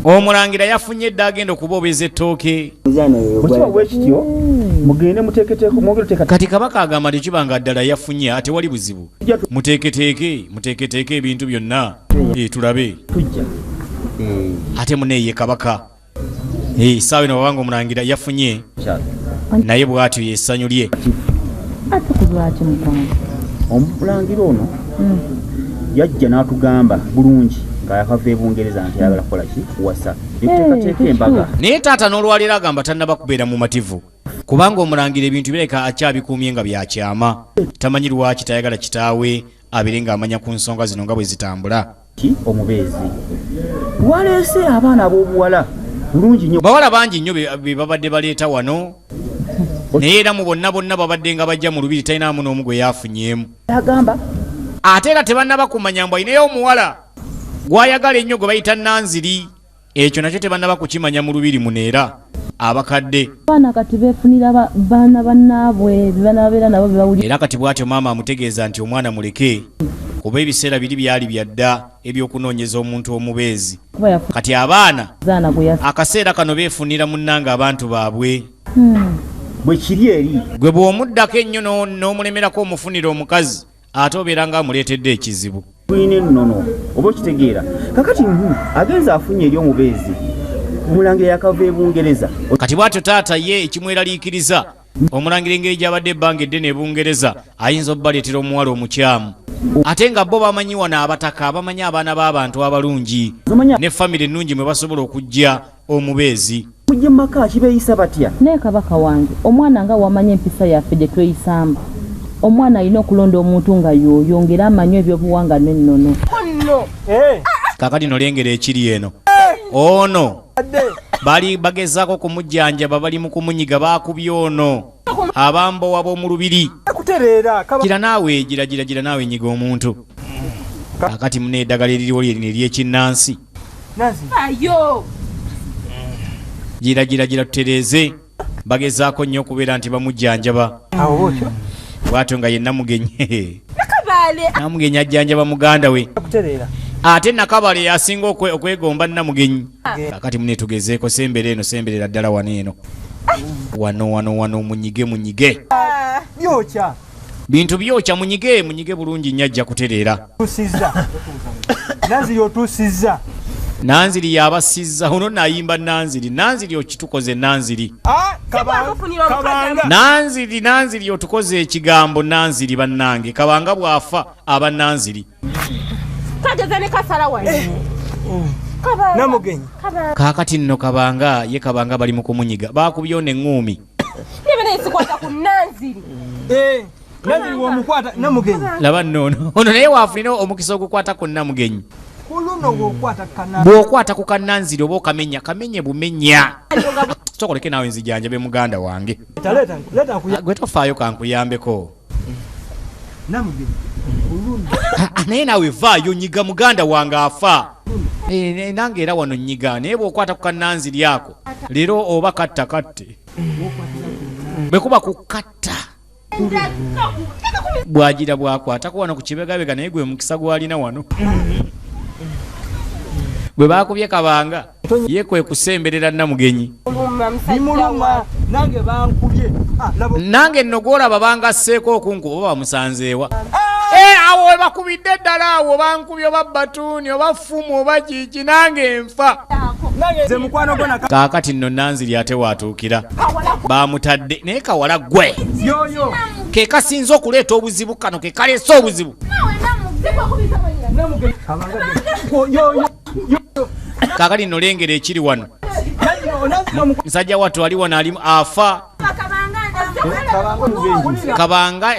Omulangira yafunye dda, agenda okuboobeza ettooke. Bwe kiba bwe kityo, mugende muteeketeeke, mwongere oteeka. Kati kabaka agamba nti kibanga ddala yafunye, ate wali buzibu, muteeketeeke muteeketeeke ebintu byonna. Eh, tulabe. Tujja. Ate muneeye kabaka. Eh, saawa eno babanga omulangira yafunye, naye bw'atyo yessanyu lye. Ate ku lwaki mukwano? Omulangira ono yajja n'atugamba bulungi nga yakava e Bungereza nti ayagala kukola ki, kuwasa, netuteekateeka embaga. Naye taata n'olwaleero agamba tannaba kubeera mumativu, kubanga omulangira ebintu bireka akyabikuumye nga byakyama. Tamanyi lwaki tayagala kitaawe abeere ng'amanya ku nsonga zino nga bwe zitambula. Ki omubeezi waleese abaana ab'obuwala bulungi nnyo. Bawala bangi nnyo be babadde baleeta wano, naye era mu bonna bonna babadde nga bajja mu lubiri talinaamu n'omu gwe yafunyeemu. Agamba Ate era tebannaba kumanya mbu alinayo omuwala gw'ayagala ennyo gwe bayita Nanziri. Ekyo nakyo tebannaba kukimanya mu lubiri muno era abakadde. Abaana kati beefunira baana bannaabwe bebanabeera nabo bebawulira. Era kati bw'atyo maama amutegeeza nti omwana muleke, kuba ebiseera biri byali bya dda ebyokunoonyeza omuntu omubeezi. Kuba yafunye Kati abaana zaana gwe yasa. akaseera kano beefunira munnange abantu baabwe. Bwe kiri eri. Gwe bw'omuddako ennyo n'omulemerako omufunira omukazi, ate obeera nga amuleetedde ekizibu. Tulina ennono, oba okitegeera? Kakati agenze afunye eri omubeezi, omulangira yakava e Bungereza. Kati bw'atyo taata ye ekimweraliikiriza, omulangira engeri gy'abadde ebbanga eddene e Bungereza, ayinza obbaleetera omuwala omukyamu, ate nga bo bamanyi wano abataka bamanyi abaana b'abantu abalungi ne famire ennungi mwe basobola okujja omubeezi. Mujje mu maka kibeeyisa batya? Naye kabaka wange, omwana nga wamanya empisa yaffe gye tweyisaamu, omwana alina okulonda omuntu nga y'oyo ng'era amanyi ebyobuwangwa n'ennono. Nno. Kakati nolengera ekiri eno, ono bali bagezaako kumujjanjaba, bali mu kumunyiga, baakubye ono abambowa b'omu lubiri. Kutereera. Gira naawe, gira gira gira naawe, nyiga omuntu. Kakati muna eddagala eririwo lyerino ery'ekinnansi. Nanzi. Ayo. Gira gira gira tutereeze. Bagezaako nnyo okubeera nti bamujjanjaba. Awo bwotyo. Bwatyo nga ye Namugenyi. Nakabaale. Namugenyi ajjanjaba muganda we. Kutereera. Ate Nakabale yasinga okwegomba Namugenyi. Kakati mune tugezeeko, sembera eno, semberera ddala wano eno, wano wano wano, munyige munyige. Byokya. Bintu byokya, munyige munyige bulungi nnyo, ajja kutereera. Otuusizza. Nanziri otuusizza. Nanziri yabasizza ono nayimba. Nanziri, Nanziri okitukoze, Nanziri. Ah, Mufunira omukazi. Kabanga. Nanziri, Nanziri otukoze ekigambo Nanziri. Bannange, Kabanga bw'afa aba Nanziri. Kageza ne kasala wano. Kabanga. Namugenyi. Kabanga. Kaakati nno Kabanga ye Kabanga bali mu kumunyiga, baakubye ono eŋŋuumi. Nebe naye sikwata ku Nanziri. Eh, Nanziri w'omukwata Namugenyi. Laba nno ono, ono naye waafunira omukisa ogukwata ku Namugenyi. Ku luno bw'okwata kana. Bw'okwata ku kannanziri oba okamenya kamenye bumenya. Sokoleke naawe nzijanjabe muganda wange. Leeta leeta nkuya. Gwe tofaayo, kankuyambeko. Namugenyi. Ku luno. Ah, ah, naye naawe vaayo, nyiga muganda wange afa. Eh, nange era wano nyiga, naye bw'okwata ku kannanziri ako leero oba katta katte, bwe kuba kukatta bwagira bwakwatako wano ku kibegabega, naye gwe mukisa gwalina wano bwe bakubye Kabanga, ye kwe kusemberera Namugenyi. Muluma musajja Bimuluma. wa. Nange bankubye. Ah, laba. Nange nno gwolaba bangasseeko okunkuba, oba bamusanzeewa? Eh, awo we bakubidde ddala, awo bankubye, oba batuuni oba ffumu oba kiki, nange nfa. Nange nze mukwano gwo naka. Kaakati nno Nanziri ate waatuukira bamutadde, naye kawala gwe Yoyo. ke kasinze okuleeta obuzibu, kano ke kaleese obuzibu. Namugenyi. Kabanga. Yoyo. Kaakati nno lengera ekiri wano. Nanziri Nanziri omukwata. Musajja wattu ali wano ali afa. Kabanga.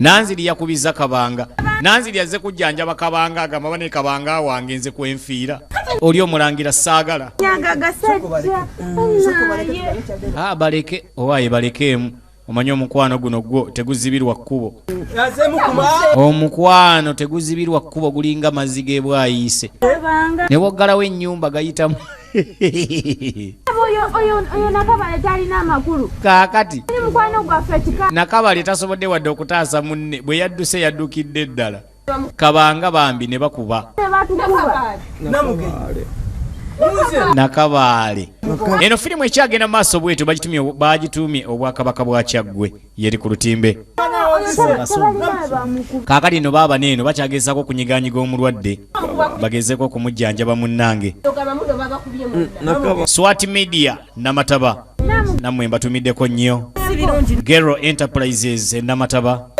Nanziri yakubizza Kabanga. Nanziri azze kujjanjaba Kabanga, agamba bane Kabanga wange nze kwenfiira. Oli omulangira saagala. Baleke owaye balekeemu. Omanyi omukwano guno gwo teguzibirwa kkubo. Omukwano teguzibirwa kkubo, gulinga mazzi g'ebwayiise. Ne woggalawo ennyumba gayitamu. Oyo Nakabale talina amakulu. Kaakati Nakabale tasobodde wadde okutaasa munne, bwe yadduse yaddukidde ddala. Kabanga bambi ne bakuba. Nakabaale. Eno firimu ekyagenda mu maaso bwetyo, bagituumye Obwakabaka bwa Kyaggwe, yeri ku lutimbe. Kaakati nno baaba neeno bakyagezaako okunyiganyiga omulwadde, bagezeeko okumujjanjaba munnange. Swat Media Namataba, nammwe mbatumiddeko nnyo. Gero Enterprises Namataba,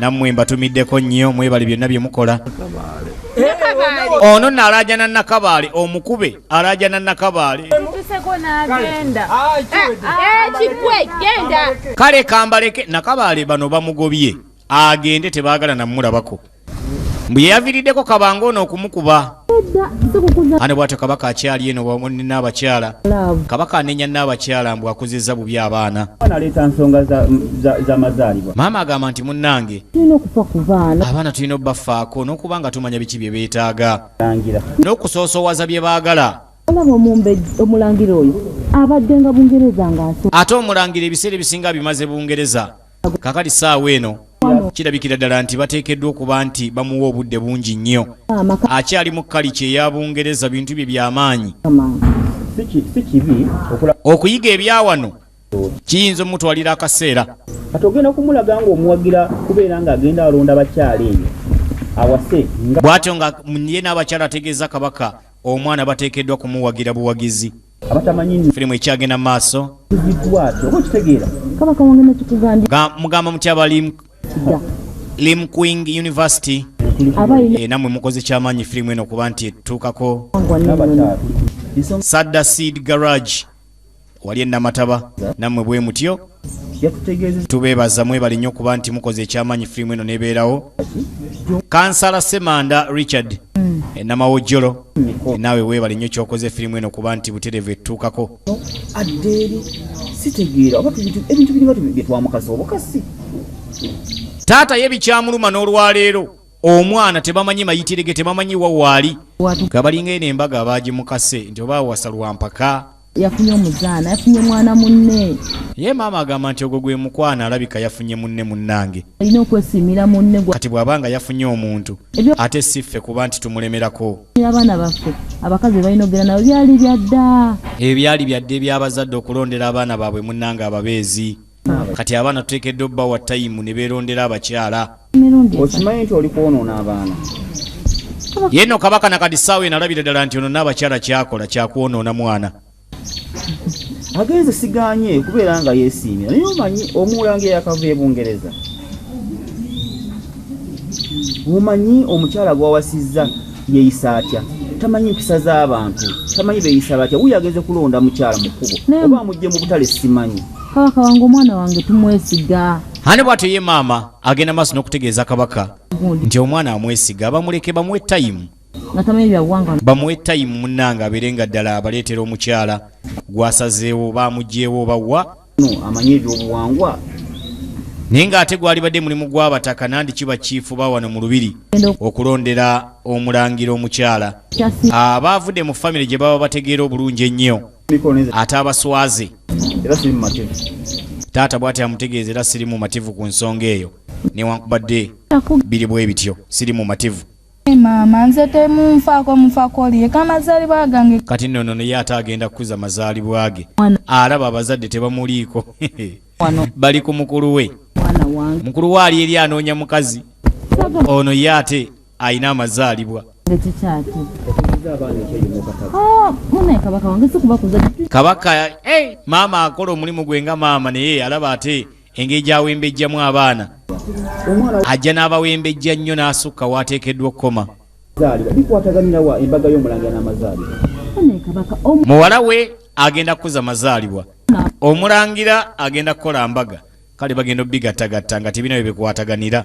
nammwe mbatumiddeko nnyo, mwebale byonna bye mukola. Ono nno alaajana Nakabaale, omukube alaajana Nakabaale. Kale kambaleke Nakabaale bano bamugobye agende, tebaagala namulabako. Mbu ye yaviiriddeko Kabanga ono okumukuba. Ane bw'atyo Kabaka akyali eno wamu n'abakyala. Kabaka anenya n'abakyala mbu akuzizza bubi abaana. Aleeta nsonga z'amazaalibwa. Maama agamba nti munnange tulina okufa ku baana. Abaana tulina obbafaako n'okuba nga tumanya biki bye beetaaga. N'okusoosowaza bye baagala. Olaba omulangira oyo abadde nga Bungereza ng'aso. Ate omulangira ebiseera ebisinga bimaze Bungereza. Kakati ssaawa eno kirabikira ddala nti bateekeddwa okuba nti bamuwa obudde bungi nnyo. Akyali mu kalica eya Bungereza, bintu bye byamaanyi. Okuyiga ebyawano kiyinza omutwalira akaseera. Kati ogenda kumulaga ng'omuwagira kubeera ng'agenda alonda bakyala eyo awase. Bw'atyo nga ye n'abakyala ategeeza Kabaka omwana bateekeddwa kumuwagira buwagizi. Abatamanyi firimu ekyagenda mu maaso. Kabaka wange nakikugambye. Mugamba mutya abali Limkwing University? Nammwe mukoze kyamaanyi firimu eno kuba nti etuukako. Sadda Seed Garage wali e Namataba, nammwe bwe mutyo tubeebaza, mwebale nnyo kuba nti mukoze ekyamaanyi firimu eno nebeerawo. Kansala Semanda Richard Namawojjolo, naawe weebale nnyo kyokoze firimu eno kuba nti butereevu etuukako. Adde sitegeera oba ebintu biringa bye twamukasa obukasi. Taata ye bikyamuluma n'olwaleero omwana tebamanyi mayitire ge, tebamanyi wa waali. Gabalinga eno embaga abaagimukase nti oba awasa lwampaka. Yafunye omuzaana, yafunye mwana munne. Ye maama agamba nti ogwo gwe mukwano, alabika yafunye munne munnange. Alina okwesiimira munne. Kati bw'aba nga yafunye omuntu ate si ffe kuba nti tumulemerako. Abaana baffe abakazi balina okugenda nabo byali byadda. Ebyali byadda eby'abazadde okulondera abaana baabwe munnange ababeezi. Kati abaana tuteekeddwa obbawa tayimu ne beerondera abakyala. Okimanyi nti oli kwonoona abaana. Ye nno Kabaka nakati ssaawa eno alabira ddala nti ono n'abakyala kyakola kyakwonoona mwana. Agenze siganye kubeera nga yeesiimira, naye omanyi omulangira yakava e Bungereza. Omanyi omukyala gw'awasizza yeeyisa atya, tamanyi mpisa z'abantu, tamanyi beeyisa batya. Wuuyo agenze kulonda mukyala mu kkubo oba amugye mu butale simanyi. Kabaka wange omwana wange tumwesiga. Ane bw'atyo ye maama agenda maaso n'okutegeeza Kabaka nti omwana amwesiga, bamuleke bamuwe tayimu. Bamuwe tayimu munnange abeere nga ddala abaleetera omukyala gwasazeewo baamugyewo oba wa. Amanyi ebyobuwangwa. Naye ng'ate gwalibadde mulimu gw'abataka nandi kiba kiifu ba wano mu lubiri okulondera omulangira omukyala. Abaavudde mu famire gye baba bategeera obulungi ennyo ate abaswaze. Taata bw'atyo amutegeeza era siri mumativu ku nsonga eyo, newankubadde biri bwe bityo siri mumativu. Maama nze temunfaako munfaako oliyeka amazaalibwa gange. Kati nno nno ye ate agenda kukuza mazaalibwa ge. Alaba abazadde tebamuliiko. Bali ku mukulu we. Mukulu we ali eri anoonya mukazi. Ono ye ate alina amazaalibwa. Kabaka maama akola omulimu gwe nga maama, naye alaba ate engeri gy'awembejjamu abaana. Ajja n'abawembejja nnyo n'asukka w'ateekeddwa okukoma. Muwala we agenda kukuza mazaalibwa, omulangira agenda kukola mbaga. Kale bagenda obigattagatta nga tebina bwe bikwataganira.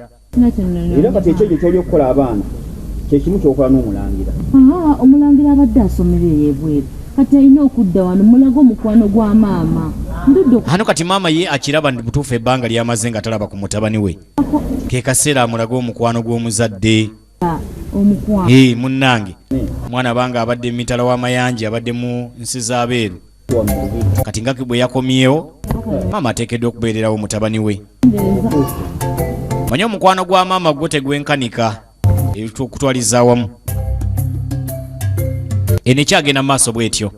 Era kati ekyo kyoli okukola abaana kyekimu kyokola n'omulangira. Aha, omulangira abadde asomera eyo ebweru, kati alina okudda wano mulage omukwano gwa maama. Ndudde Hano kati maama ye akiraba ndi butuufu ebbanga lyamaze nga talaba ku mutabani we, ke kaseera amulage omukwano gw'omuzadde. Omukwano. Ee, munnange, omwana abanga abadde mitala w'amayanja, abadde mu nsi z'abeeru, kati nga bwe yakomyewo, maama ateekeddwa okubeererawo mutabani we. Manye omukwano gwa maama gwo tegwenkanika okutwaliza awamu. Eno ekyagenda mu maaso bwetyo.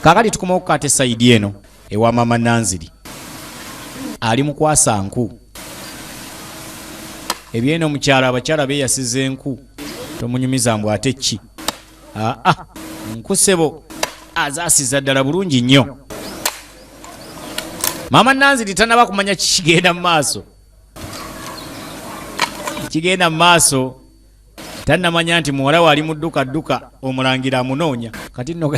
Kaakati tukomawo kukaata esayidi eno ewa maama Nanziri, ali mu kwasa nku. Ebyeno mukyalo abakyala beeyasiza enku, tomunyumiza mbu ate ki. Aa, nkusebo azaasiza ddala bulungi nnyo. Maama Nanziri tanaba kumanya kikigenda mu maaso, kigenda mu maaso. Tannamanya nti muwala we ali mu dduka dduka, omulangira amunoonya. Kati nno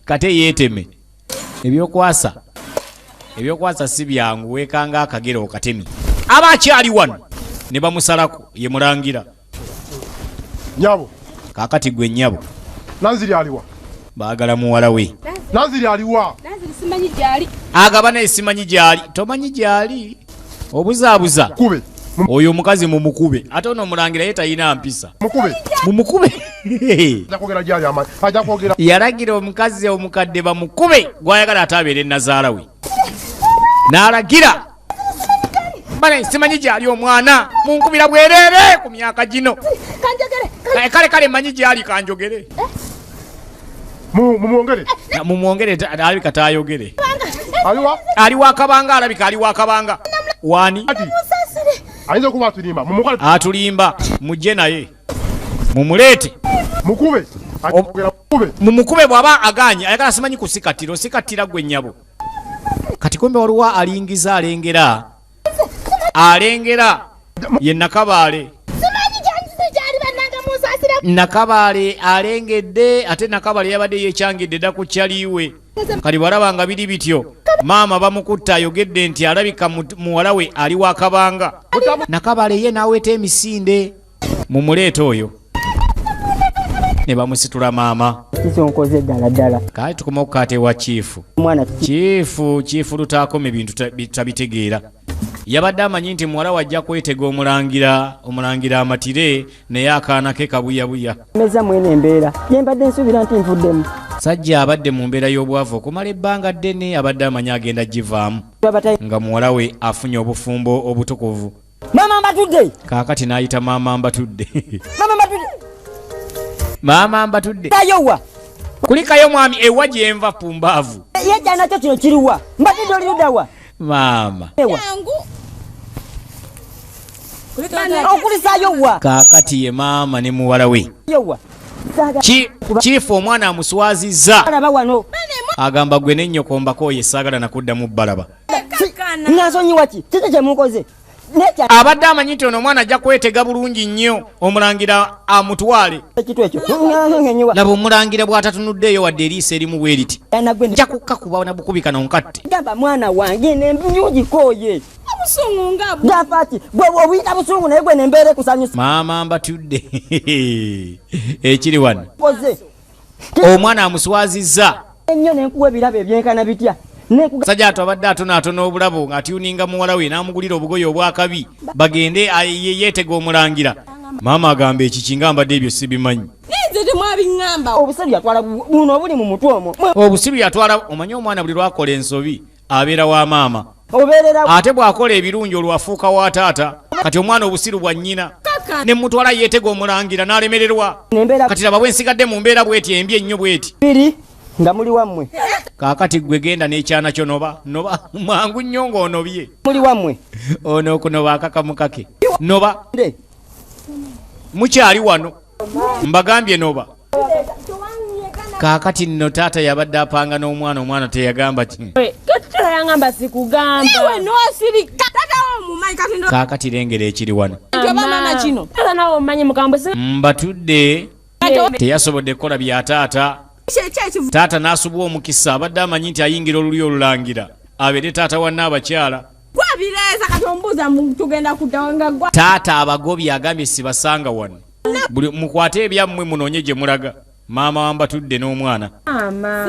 kate yeeteme ebyokwasa. Ebyokwasa si byangu, weekanga akagera okatemi. Aba akyali wano ne bamusalako, ye mulangira. Nyabo. Kaakati gwe nnyabo. Nanziri aliwa? Baagala muwala we. Nanziri aliwa? Nanziri simanyi gyali. Agaba naye simanyi gyali. Tomanyi gyali, obuzaabuza. Kube oyo omukazi mumukube. Ate ono omulangira ye talina mpisa. Mukube. Mumukube. Ajja kwogera gyali amanyi. Ajja kwogera. Yalagira omukazi omukadde bamukube, gwayagala ate abeere nazaala we. N'alagira bane simanyi gyali omwana, munkubira bwereere ku myaka gino. Kanjogere. Kale kale manyi gyali, kanjogere. Mumwongere. Mumwongere, alabika tayogere. Aliwa? Ali wakabanga, alabika ali wakabanga. Wani? Ayinza okuba atulimba. Mumukole. Atulimba, mujje naye. Mumuleete. Mukube. Mukube. Mumukube bw'aba aganye, ayagala simanyi kusikatira, osikatira gwe nnyabo. Kati kumbe waliwo alingiza alengera. Alengera ye Nakabaale. Simanyi gyanzize gyali, bannange munsaasira. Nakabaale alengedde, ate Nakabaale yabadde yekyangidde dda ku kyaliwe. Kati bw'alaba nga biri bityo, maama bamukutta, ayogedde nti alabika muwala we ali wakabanga. Nakabaale ye n'aweeta emisinde, mumuleete oyo. Ne bamusitula maama. Kisonkoze ddala ddala. Kale tukoma okukaata ewa kiifu. Omwana Kiifu, kiifu lutaakoma ebintu tabitegeera. Yabadde amanyi nti muwala wajja kwetega omulangira, omulangira amatire, naye akaana ke kabuyabuya. Meza mwene embeera gye mbadde nsuubira nti nvuddemu. Sajja abadde mu mbeera y'obwavu okumala ebbanga ddene, abadde amanyi agenda givaamu nga muwala we afunye obufumbo obutukuvu. Maama Mbatudde. Kaakati n'ayita maama Mbatudde. Maama Mbatudde. Maama Mbatudde. Tayowa. Kulikayo mwami ewa gyenva pumbaavu. Ye kyana kyo kino kiriwa? Mbatudde oli ludda wa? Maama. Ewa. Okulisaayo wa? Kaakati ye maama ne muwala we. Yowa. Kiifu omwana amuswazizza. Alaba wano. Agamba gwe n'ennyoko mbakooye, saagala nakuddamu bbalaba. Nasonyiwa ki? Kiki kye mukoze? Abadde amanyi nti ono omwana ajja kwetega bulungi nnyo omulangira amutwale. Ekitu ekyo. Ngenyiwa. Laba omulangira bw'atatunuddeeyo wadde eriiso erimu bwe riti. Nja kukkakuba na bukubi kano nkatte. Gamba mwana wange ne njugikooye. Obusungu nga bu. Gafa ki? Gwe obuyita busungu naye gwe nembeera ekusanyusa. Maama Mbatudde. Ekiri wano. Koze. Omwana amuswazizza. Ennyo ne nkuwa ebirabo ebyenkana bitya. Sajja atu abadde atonaatona obulabo ng'atyuninga muwala we n'amugulira obugoye obwakabi bagende yeetega omulangira. Maama agamba ekiki nga mbadde ebyo sibimanyi. Nze temwabiŋŋamba. Obusiru yatwala buno obuli mu mutwe omwo. Obusiru yatwala, omanyi omwana buli lwakola ensobi abeera wa maama. Obeerera. Ate bw'akola ebirungi olwo afuuka wa taata. Kati omwana obusiru bwa nnyina. Ne mutwala yeetega omulangira n'alemererwa. Kati laba bwe nsigadde mu mbeera bw'eti embi ennyo bw'eti. Biri nga muli wammwe. Kaakati gwe genda n'ekyana kyo noba, noba mwangu nnyo ng'onobye. Muli wammwe. Ono okunoba akakamukake. Noba. Nde. Mukyali wano. Mbagambye noba. Kaakati nno taata yabadde apanga n'omwana, omwana teyagamba ki. Tata yangamba sikugamba. Iwe n'osirika. Tata wo omumanyi kati ndo. Kaakati lengera ekiri wano. Nti oba maama kino. Tata nawe omumanyi mukambwe si. Mbatudde teyasobodde kukola bya taata. Taata n'asubwa omukisa, abadde amanyi nti ayingira olulyo olulangira abeere taata wa nnaabakyala. Gwabireeza kati ombuuza mbu tugenda kuddawo nga gwa Taata abagobye agambye sibasanga wano. Buli mukwate ebyammwe munoonye gye mulaga. Maama wambatudde n'omwana.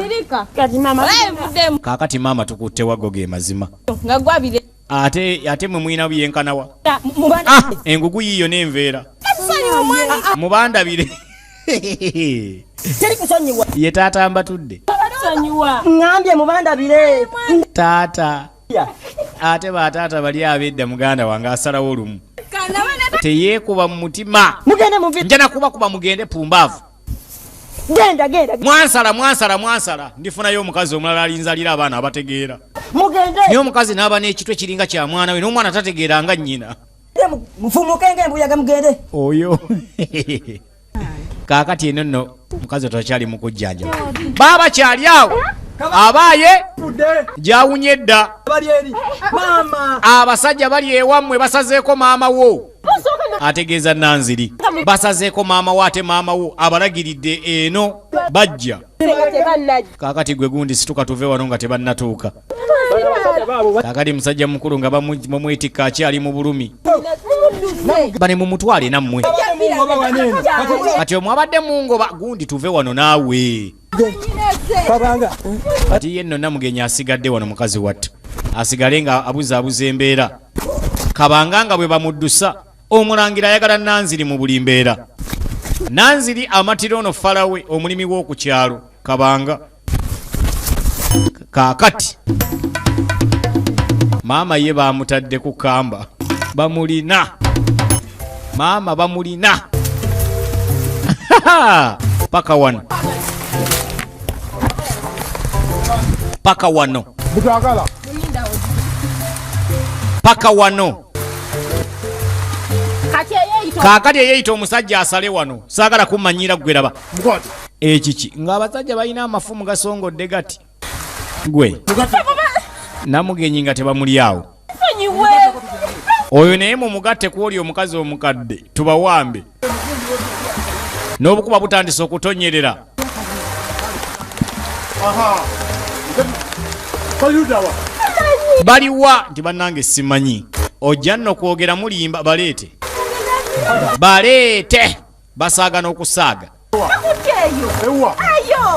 Sirika kati maama nvuddemu Kaakati maama tukutte waggo ge mazima. Nga gwabire Ate mwe mulina byenkanawa. Mubanda. Ah, engugu yiiyo n'enveera. Tusonyiwe omwami. Mubandabire. Teri kusonyiwa. Ye taata mbatudde. Tusonyiwa. Ŋŋambye mubandabire. Taata. Ate bataata bali ab'edda muganda wange asalawo olumu. Teyeekuba mu mutima. Mugende muvi. Nja nakubakuba mugende pumbaavu. Genda genda. Mwansala mwansala mwansala. Ndifunayo omukazi omulala alinzalira abaana abategeera. Mugende. Naye omukazi n'aba n'ekitwe kiringa kya mwana we n'omwana tategeera nga nnyina. Mufumuke ng'embuyaga mugende. Oyo. Kaakati eno nno mukazi takyali mu kujjanjaba. Baaba kyali awo. Abaaye gyawunye dda. Bali eri. Maama. Abasajja bali ewammwe basazeeko maama wo. Ategeeza Nanziri. Basazeeko maama wo ate maama wo abalagiridde eno bajja. Kaakati gwe gundi situka tuve wano nga tebannatuuka. Kaakati musajja mukulu nga bamwetikka akyali mu bulumi. Bane mumutwale nammwe. Kati omwabadde mungoba gundi tuve wano naawe. Kabanga. Kati ye nno Namugenyi asigadde wano mukazi wattu. Asigale nga abuzaabuza embeera. Kabanga nga bwe bamuddusa omulangira ayagala Nanziri mu buli mbeera. Nanziri amatira ono falawe omulimi w'oku kyalo Kabanga. Kaakati maama ye bamutadde ku kamba. Bamulina. Maama bamulina. Paka wano. Paka wano. Mutagala. Paka wano. Kaakati eyeyita omusajja asale wano. Saagala kummanyira ggwe laba. Mukwate. Ekiki ng'abasajja balina amafumu gasongodde gati. Gwe. Namugenyi nga tebamuli awo. Oyo naye mumugatte ku oli omukazi omukadde tubawambe. N'obukuba butandise okutonyerera. Baliwa nti bannange simanyi. Ojja nno kwogera mulimba baleete. Baleete basaaga n'okusaaga.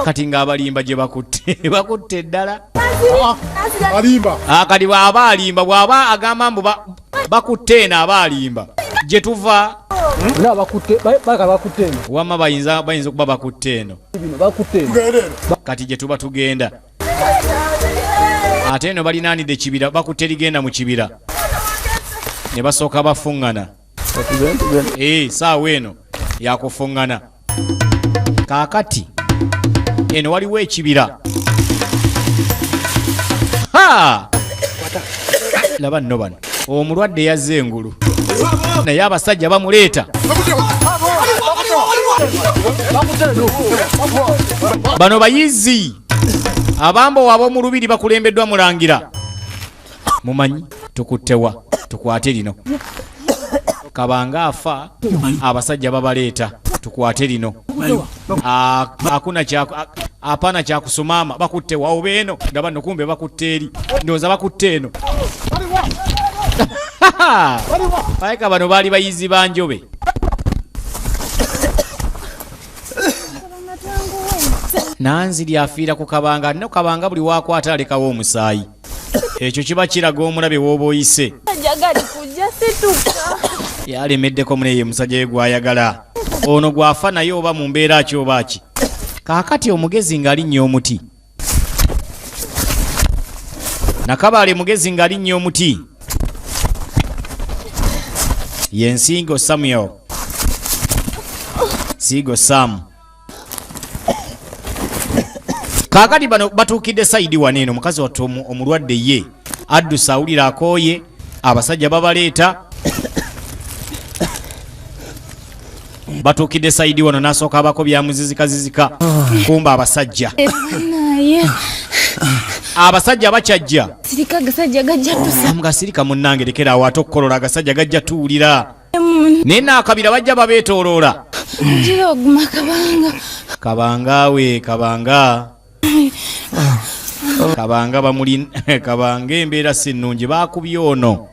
Kati ng'abalimba gye bakutte. Bakutte ddala. Alimba. Kati bw'aba alimba, bw'aba agamba mbu bakutte eno aba alimba. Gye tuva. Na bakutte, baka bakutte eno. Wamma bayinza okuba bakutte eno. Bino bakutte eno. Tugende eno. Kati gye tuba tugenda. Ate eno balinaanidde kibira, bakutte ligenda mu kibira. Ne basooka bafuŋŋana. Saawa eno yakufuŋŋana. Kaakati eno waliwo ekibira. Ha! Laba nno bano. Omulwadde yazze engulu. Naye abasajja bamuleeta. Bano bayizi. Abambo ab'omu lubiri bakulembeddwa Mulangira. Mumanyi tukuttewa tukwate lino. Kabanga afa abasajja babaleeta tukwate lino. Hakuna kya, hapana kya kusumama bakuttewa oba eno ndaba nno kumbe bakutte eri. Ndowooza bakutte eno. Baleka bano baali bayizi ba njobe. Nanziri afiira ku Kabanga, no Kabanga buli wakwata alekawo omusaayi. Ekyo kiba kiraga omulabe w'oba oyise. Njagala kujja situka. Yalemeddeko muneye musajja we gw'ayagala. Ono gw'afa naye oba mu mbeera ki oba ki. Kaakati omugezi ng'alinnya omuti. Nakabaale mugezi ng'alinnya omuti. Ye Nsingo Samuel. Nsingo Sam. Kaakati bano batuukidde sayidi wano eno, omukazi wattu omulwadde ye adduse awulira akooye, abasajja babaleeta. Batuukidde sayidi wano n'asooka abako byamuzizikazizika. Kumba abasajja. Naye. Abasajja bakyajja. Sirika agasajja gajja tusa. Amugasirika munnange lekera awo ate okukolola agasajja gajja tuwulira. Naye n'akabira bajja babeetooloola. Gira oguma Kabanga. Kabanga we, Kabanga. Kabanga bamuli kabanga embeera si nnungi, baakubye ono.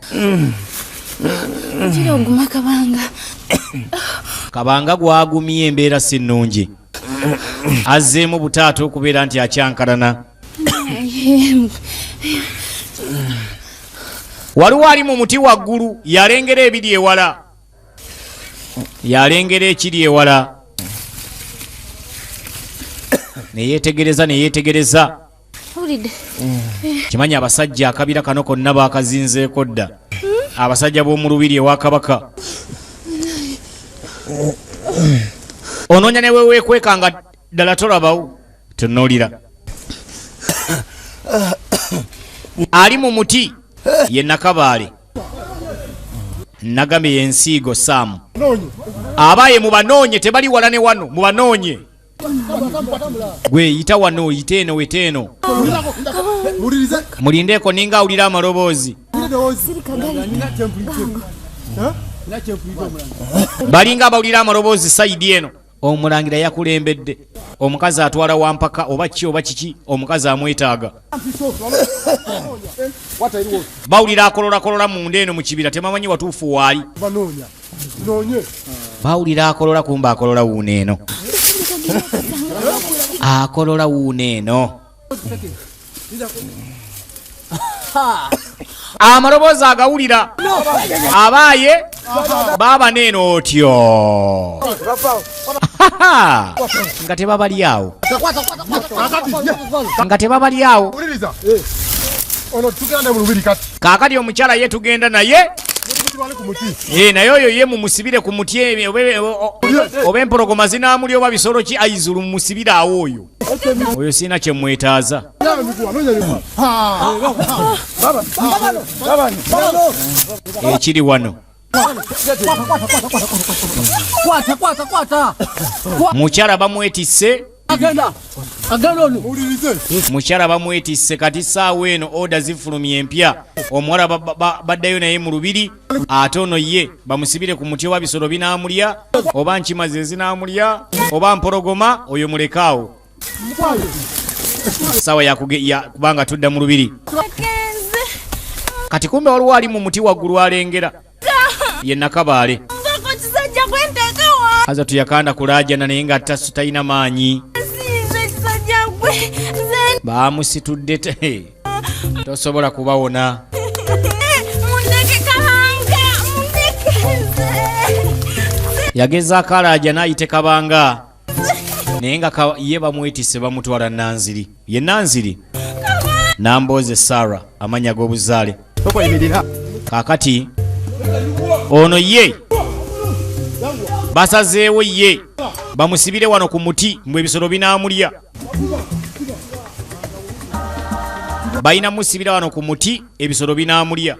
Gira oguma kabanga. Kabanga gwagumye, embeera si nnungi, azzeemu butaata okubeera nti akyankalana. Waliwo ali mu muti waggulu, yalengera ebiri ewala, yalengera ekiri ewala, neyetegereza neyetegereza. Owulidde? Kimanyi abasajja akabira kano konna bakazinzeeko dda, abasajja b'omu lubiri ewa kabaka. Onoonya ne weweekweka nga ddala tolabawo. Tunuulira ali mu muti, ye Nakabaale nagambye yensiigo Saamu. Abaye mubanoonye, tebali wala ne wano, mubanoonye. Gwe yita wano, yita eno, weta eno. Mulindeeko, ninga awulira amaloboozi. Balinga abawulira amaloboozi side eno. Omulangira yakulembedde omukazi atwala wampaka oba ki oba kiki, omukazi amwetaaga. Bawulira akololakolola munda eno mu kibira, temamanyi watuufu waali. Bawulira akolola, kumba akolola wuuno eno, akolola wuuno eno. Amaloboozi agawulira, abaaye baaba neeno otyo nga tebabali awo, nga tebabali awo. Kaakati omukyala ye tugenda naye, naye oyo ye mumusibire ku muti, oba empologoma zinaamuli oba bisolo ki, aizulu mumusibire awo oyo. Oyo sirina kyemwetaaza. Ekiri wano, mukyala bamwetisse, mukyala bamwetisse. Kati saawa eno order zifulumya empya, omuwala baddayo naye mu lubiri, ate ono ye bamusibire ku muti, oba bisolo binaamulya oba nkimazi ezinaamulya oba mpologoma, oyo mulekaawo. Saawa kubanga tudda mu lubiri. Kati kumbe waliwo ali mu muti waggulu alengera, ye Nakabaale. Aza tuyakanda kulaajana naye nga talina maanyi, bamusitudde, tosobola kubawona. Yagezaako alaajana ayite Kabanga, naye nga ye bamwetisse bamutwala Nanziri. Ye Nanziri Nambooze Sara amanya g'obuzaale. Kaakati ono ye basazeewo ye bamusibire wano ku muti, mbwe ebisolo binaamulya. Balina musibira wano ku muti, ebisolo binaamulya,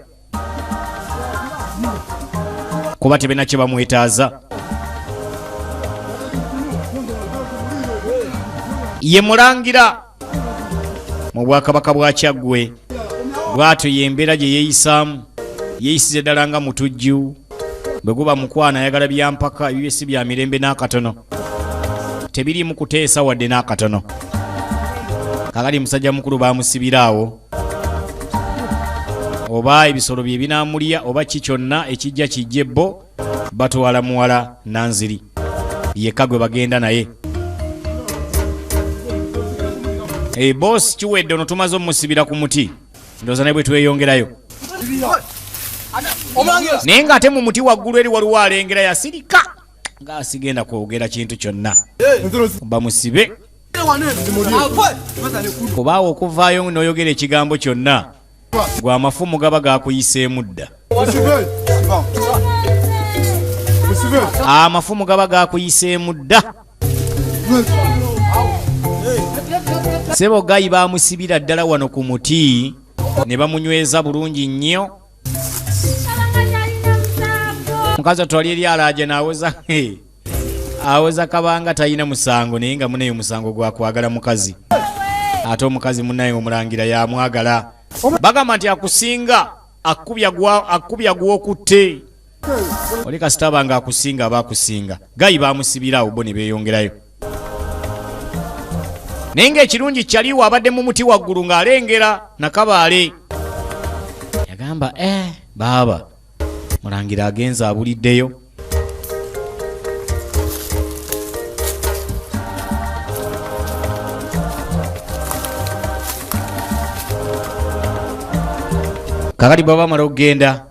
kuba tebena kye bamwetaaza. Ye mulangira mu bwakabaka bwa Kyaggwe, bw'atyo yembeera gye yeeyisaamu, yeeyisiza ddala nga mutujju. Bwe guba mukwano ayagala byampaka, ebibye si bya mirembe n'akatono, tebiriimu kuteesa wadde n'akatono. Kakati musajja mukulu bamusibira awo, oba ebisolo bye binaamulya oba ki kyonna ekijja kijje, bo batwala muwala Nanziri yekka gwe bagenda naye. Hey, boss, kiwedde, ono tumaze omusibira ku muti, ndowooza naye bwe tweyongerayo. Naye ng'ate mu muti waggulu eri waliwo alengera, yasirika ng'asigenda kwogera kintu kyonna, bamusibe, kubaawo okuvaayo n'oyogera ekigambo kyonna gwe amafumu gaba gakuyiseemu dda, amafumu gaba gakuyiseemu dda. Sebo gayi bamusibira ddala wano ku muti ne bamunyweza bulungi nnyo. Mukazi atwali eri alaja n'awoza awoza Kabanga talina musango, naye nga munaye omusango gwakwagala mukazi, ate omukazi munaye omulangira yamwagala. Bagamba nti akusinga akubya gwokutte oli, kasita aba nga akusinga aba akusinga. Gayi bamusibira awo, bo ne beeyongerayo. Naye ng'ekirungi kyaliwo abadde mu muti waggulu ng'alengera Nakabaale. Yagamba baaba mulangira agenze abuliddeyo. Kakati bwe bamala okugenda,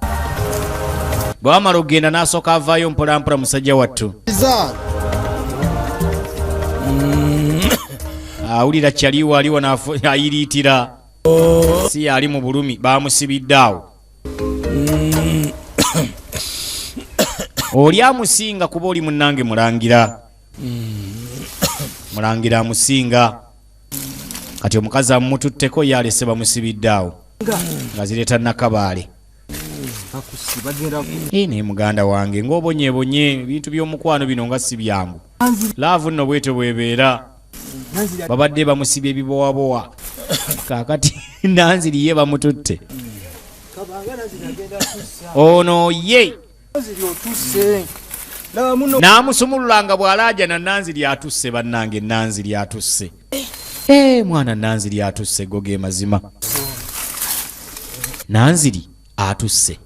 bwe bamala okugenda n'asooka avaayo mpolampola musajja wattu. Awulira kyaliwo aliwo ayiriitira. Si yali mu bulumi, baamusibidde awo. Oli amusinga kuba oli munnange mulangira. Mulangira amusinga. Kati omukazi amututteko ye alese bamusibidde awo. Nga zireeta Nakabaale. Naye muganda wange ng'obonyebonye ebintu by'omukwano bino nga si byangu. Laavu nno bwetyo bw'ebeera. Babadde bamusibye ebibowabowa. Kaakati Nanziri ye bamututte. Ono ye n'amusumulula nga bw'alaajana Nanziri atusse bannange, Nanziri atusse. Mwana Nanziri atusse, go ge mazima. Nanziri atusse.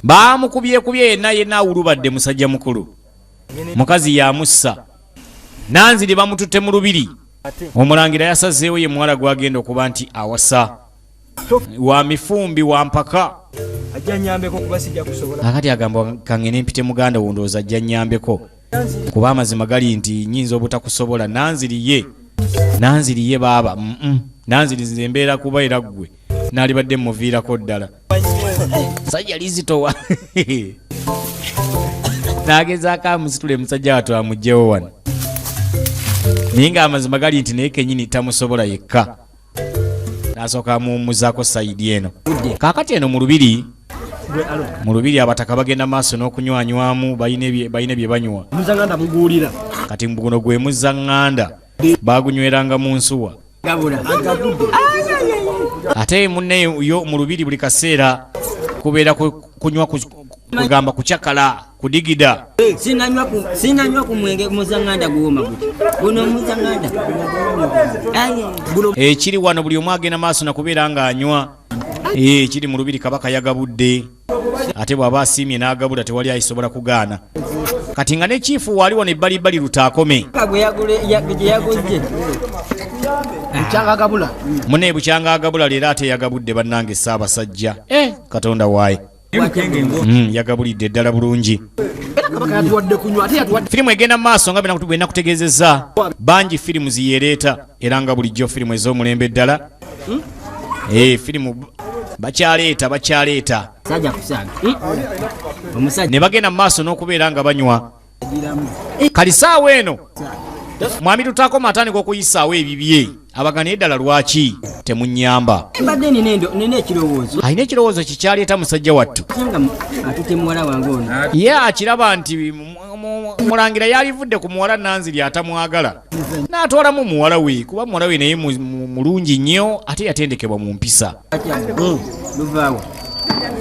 Baamukubyekubye yenna yenna awulubadde musajja mukulu. Mukazi yamussa. Nanziri bamututte mu lubiri. Omulangira yasazeewo ye muwala gw'agenda okuba nti awasa. Wa mifumbi wa mpaka. Ajja nnyambeko kuba sijja kusobola. Akati agamba kangende mpite muganda wo ndowooza ajja nnyambeko. Kuba amazima gali nti nnyinza obutakusobola. Nanziri ye. Nanziri ye baaba. Nanziri nze mbeera kuba era ggwe. Naalibadde mmuviirako ddala. Sajja lizitowa. N'agezaako amusitule musajja wattu amuggyewo wano. Naye ng'amazima gali nti naye kennyini tamusobola yekka. N'asooka amuwummuzaako sayidi eno. Kaakati eno mu lubiri, mu lubiri abataka bagenda maaso n'okunywanywamu, balina bye banywa. Muzzanganda muguwulira. Kati guno gwe muzzanganda baagunyweranga mu nsuwa. Ate munne yo mu lubiri buli kaseera kubeera kunywa kugamba kucakala, kudigida. Sinanywa ku mwenge muzzanganda guwooma guti. Guno muzzanganda. Ekiri wano buli omu agenda maaso na kubeera ng'anywa. Ekiri mu lubiri kabaka yagabudde. Ate bw'aba asiimye n'agabula tewali ayisobola kugaana. Kati nga ne chiifu waali wano ebbalibbali lutaakome. Bukyanga agabula. Munne bukyanga agabula leero ate yagabudde bannange Ssaabasajja. Katonda waaye. Yagabulidde ddala bulungi. Firimu egenda mu maaso nga bwe nakutegeezezza. Bangi firimu ziyereeta era nga bulijjo firimu ez'omulembe ddala. Firimu bakyaleeta, bakyaleeta. Sajja kusaaga. Omusajja. Ne bagenda mu maaso n'okubeera nga banywa. Kali ssaawa eno mwami Lutaakoma atandika okuyisaawo ebibye. Abagana eddala lwaki temunnyamba? Mbadde nina ekirowoozo. Alina ekirowoozo kikyaleeta musajja wattu. Nga atutte muwala wange ono. Ye akiraba nti mulangira yalivudde ku muwala Nanziri atamwagala. N'atwalamu muwala we kuba muwala we naye mulungi nnyo ate yatendekebwa mu mpisa. Luvaawo.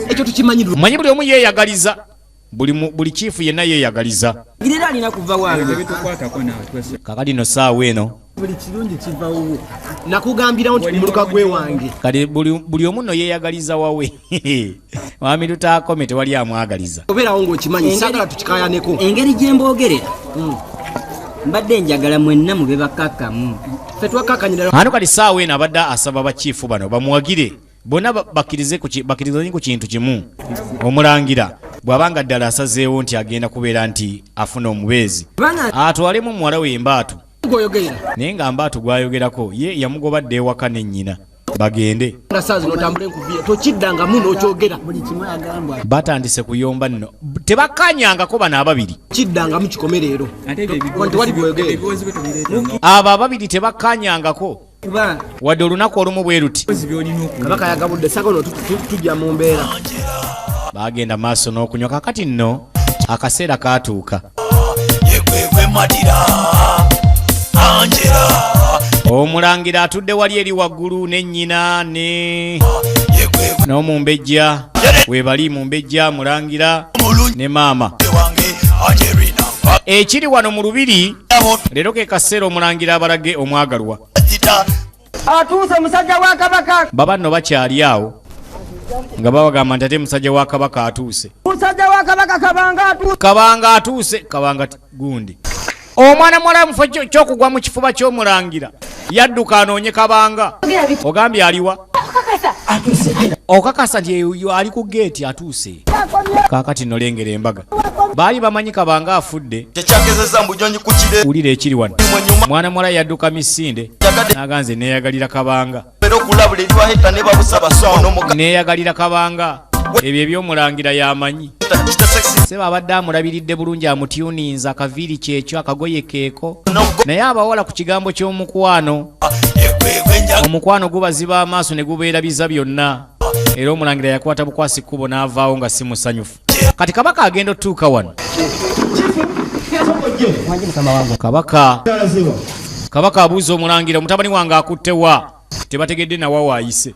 Ekyo tukimanyi. Mmanyi buli omu yeeyagaliza. Buli chiifu yenna yeeyagaliza. Girira alina kuva wange. Kakati nno ssaawa eno. Buli kirungi kiva wuwo. Nakugambirawo nti muluka gwe wange. Kati buli omu nno yeeyagaliza wawe. Mwami Lutaakome tewali amwagaliza. Obeerawo ng'okimanyi, saagala tukikayaneko. Engeri gye mboogerera, mbadde njagala mwenna mube bakkakkamu. Ffe twakkakkanyira. Ano kati ssaawa eno abadde asaba bachiifu bano bamuwagire. Bonna bakkirizanye ku kintu kimu. Omulangira bw'abanga ddala asazeewo nti agenda kubeera nti afuna omubeezi. Atwalemu muwala we Mbaatu. Gw'oyogerera. Naye nga Mbaatu gw'ayogerako ye yamugobadde ewaka ne nnyina. Bagende. Nga ssaawa zino otambule nkuviire, tokiddangamu n'okyogera. Buli kimu agambwa. Batandise kuyomba nno. Tebakkanyangako bano ababiri. Kiddangamu kikome leero. Tewali gw'oyogerera. Abo ababiri tebakkanyangako. Kuba Wadde olunaku olumu bwe luti. Kabaka yagabudde, saga ono tujja mu mbeera. Baagenda maaso n'okunywa. Kaakati nno akaseera kaatuuka. Omulangira atudde wali eri waggulu ne nnyina ne n'omumbejja we bali mumbejja mulangira ne maama. Ekiri wano mu lubiri leero ke kaseera omulangira abalage omwagalwa. Atuuse musajja wa Kabaka. Baba nno bakyali awo nga babagamba nti ate musajja wa Kabaka atuuse. Musajja wa Kabaka Kabanga atuuse. Kabanga atuuse. Kabanga gundi. Omwana muwala mufo ky'okugwa mu kifuba ky'omulangira yadduka anoonye Kabanga. Ogambye aliwa? Okakasa nti eyo ali ku geeti atuuse. Kaakati nolengera embaga. Baali bamanyi Kabanga afudde. Kyekyagezeza mbunyonyi ku kire. Wulira ekiri wano. Mwana muwala yadduka misinde. Naganze neeyagalira Kabanga. Era okulabula eri bahetta ne babusaba ono muka. Neeyagalira Kabanga. Ebyo eby'omulangira y'amanyi. Seba abadde amulabiridde bulungi amutyuninza akaviiri kyekyo akagoye keeko. Naye abawala ku kigambo ky'omukwano. Omukwano gubaziba amaaso ne gubeerabiza byonna. Era omulangira yakwata bukwasi kkubo n'avaawo nga si musanyufu. Kati Kabaka agenda otuuka wano. Kabaka abuuza omulangira, mutabani wange akutte wa? Tebategedde nawa waayise.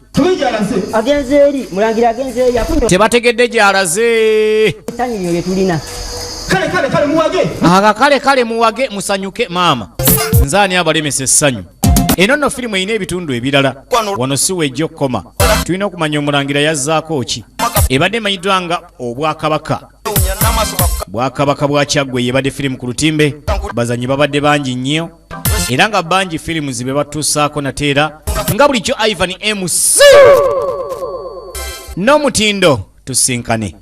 Agenze eri, mulangira agenze eri, afunye Tebategedde gy'alaze. Essanyu lyo lye tulina. Kale kale kale muwage. Aga kale kale muwage musanyuke maama. Nze ani abalemesa essanyu? Eno nno firimu erina ebitundu ebirala. Wano si wejja okukoma. Tulina okumanya omulangira yazzaako ki. Ebadde emanyiddwa nga Obwakabaka. Bwakabaka bwa Kyaggwe yebadde firimu ku lutimbe. Bazanyi babadde bangi nnyo. Era nga bangi firimu zibe batuusaako nate era nga bulijjo Ivan MC n'omutindo tusinkane.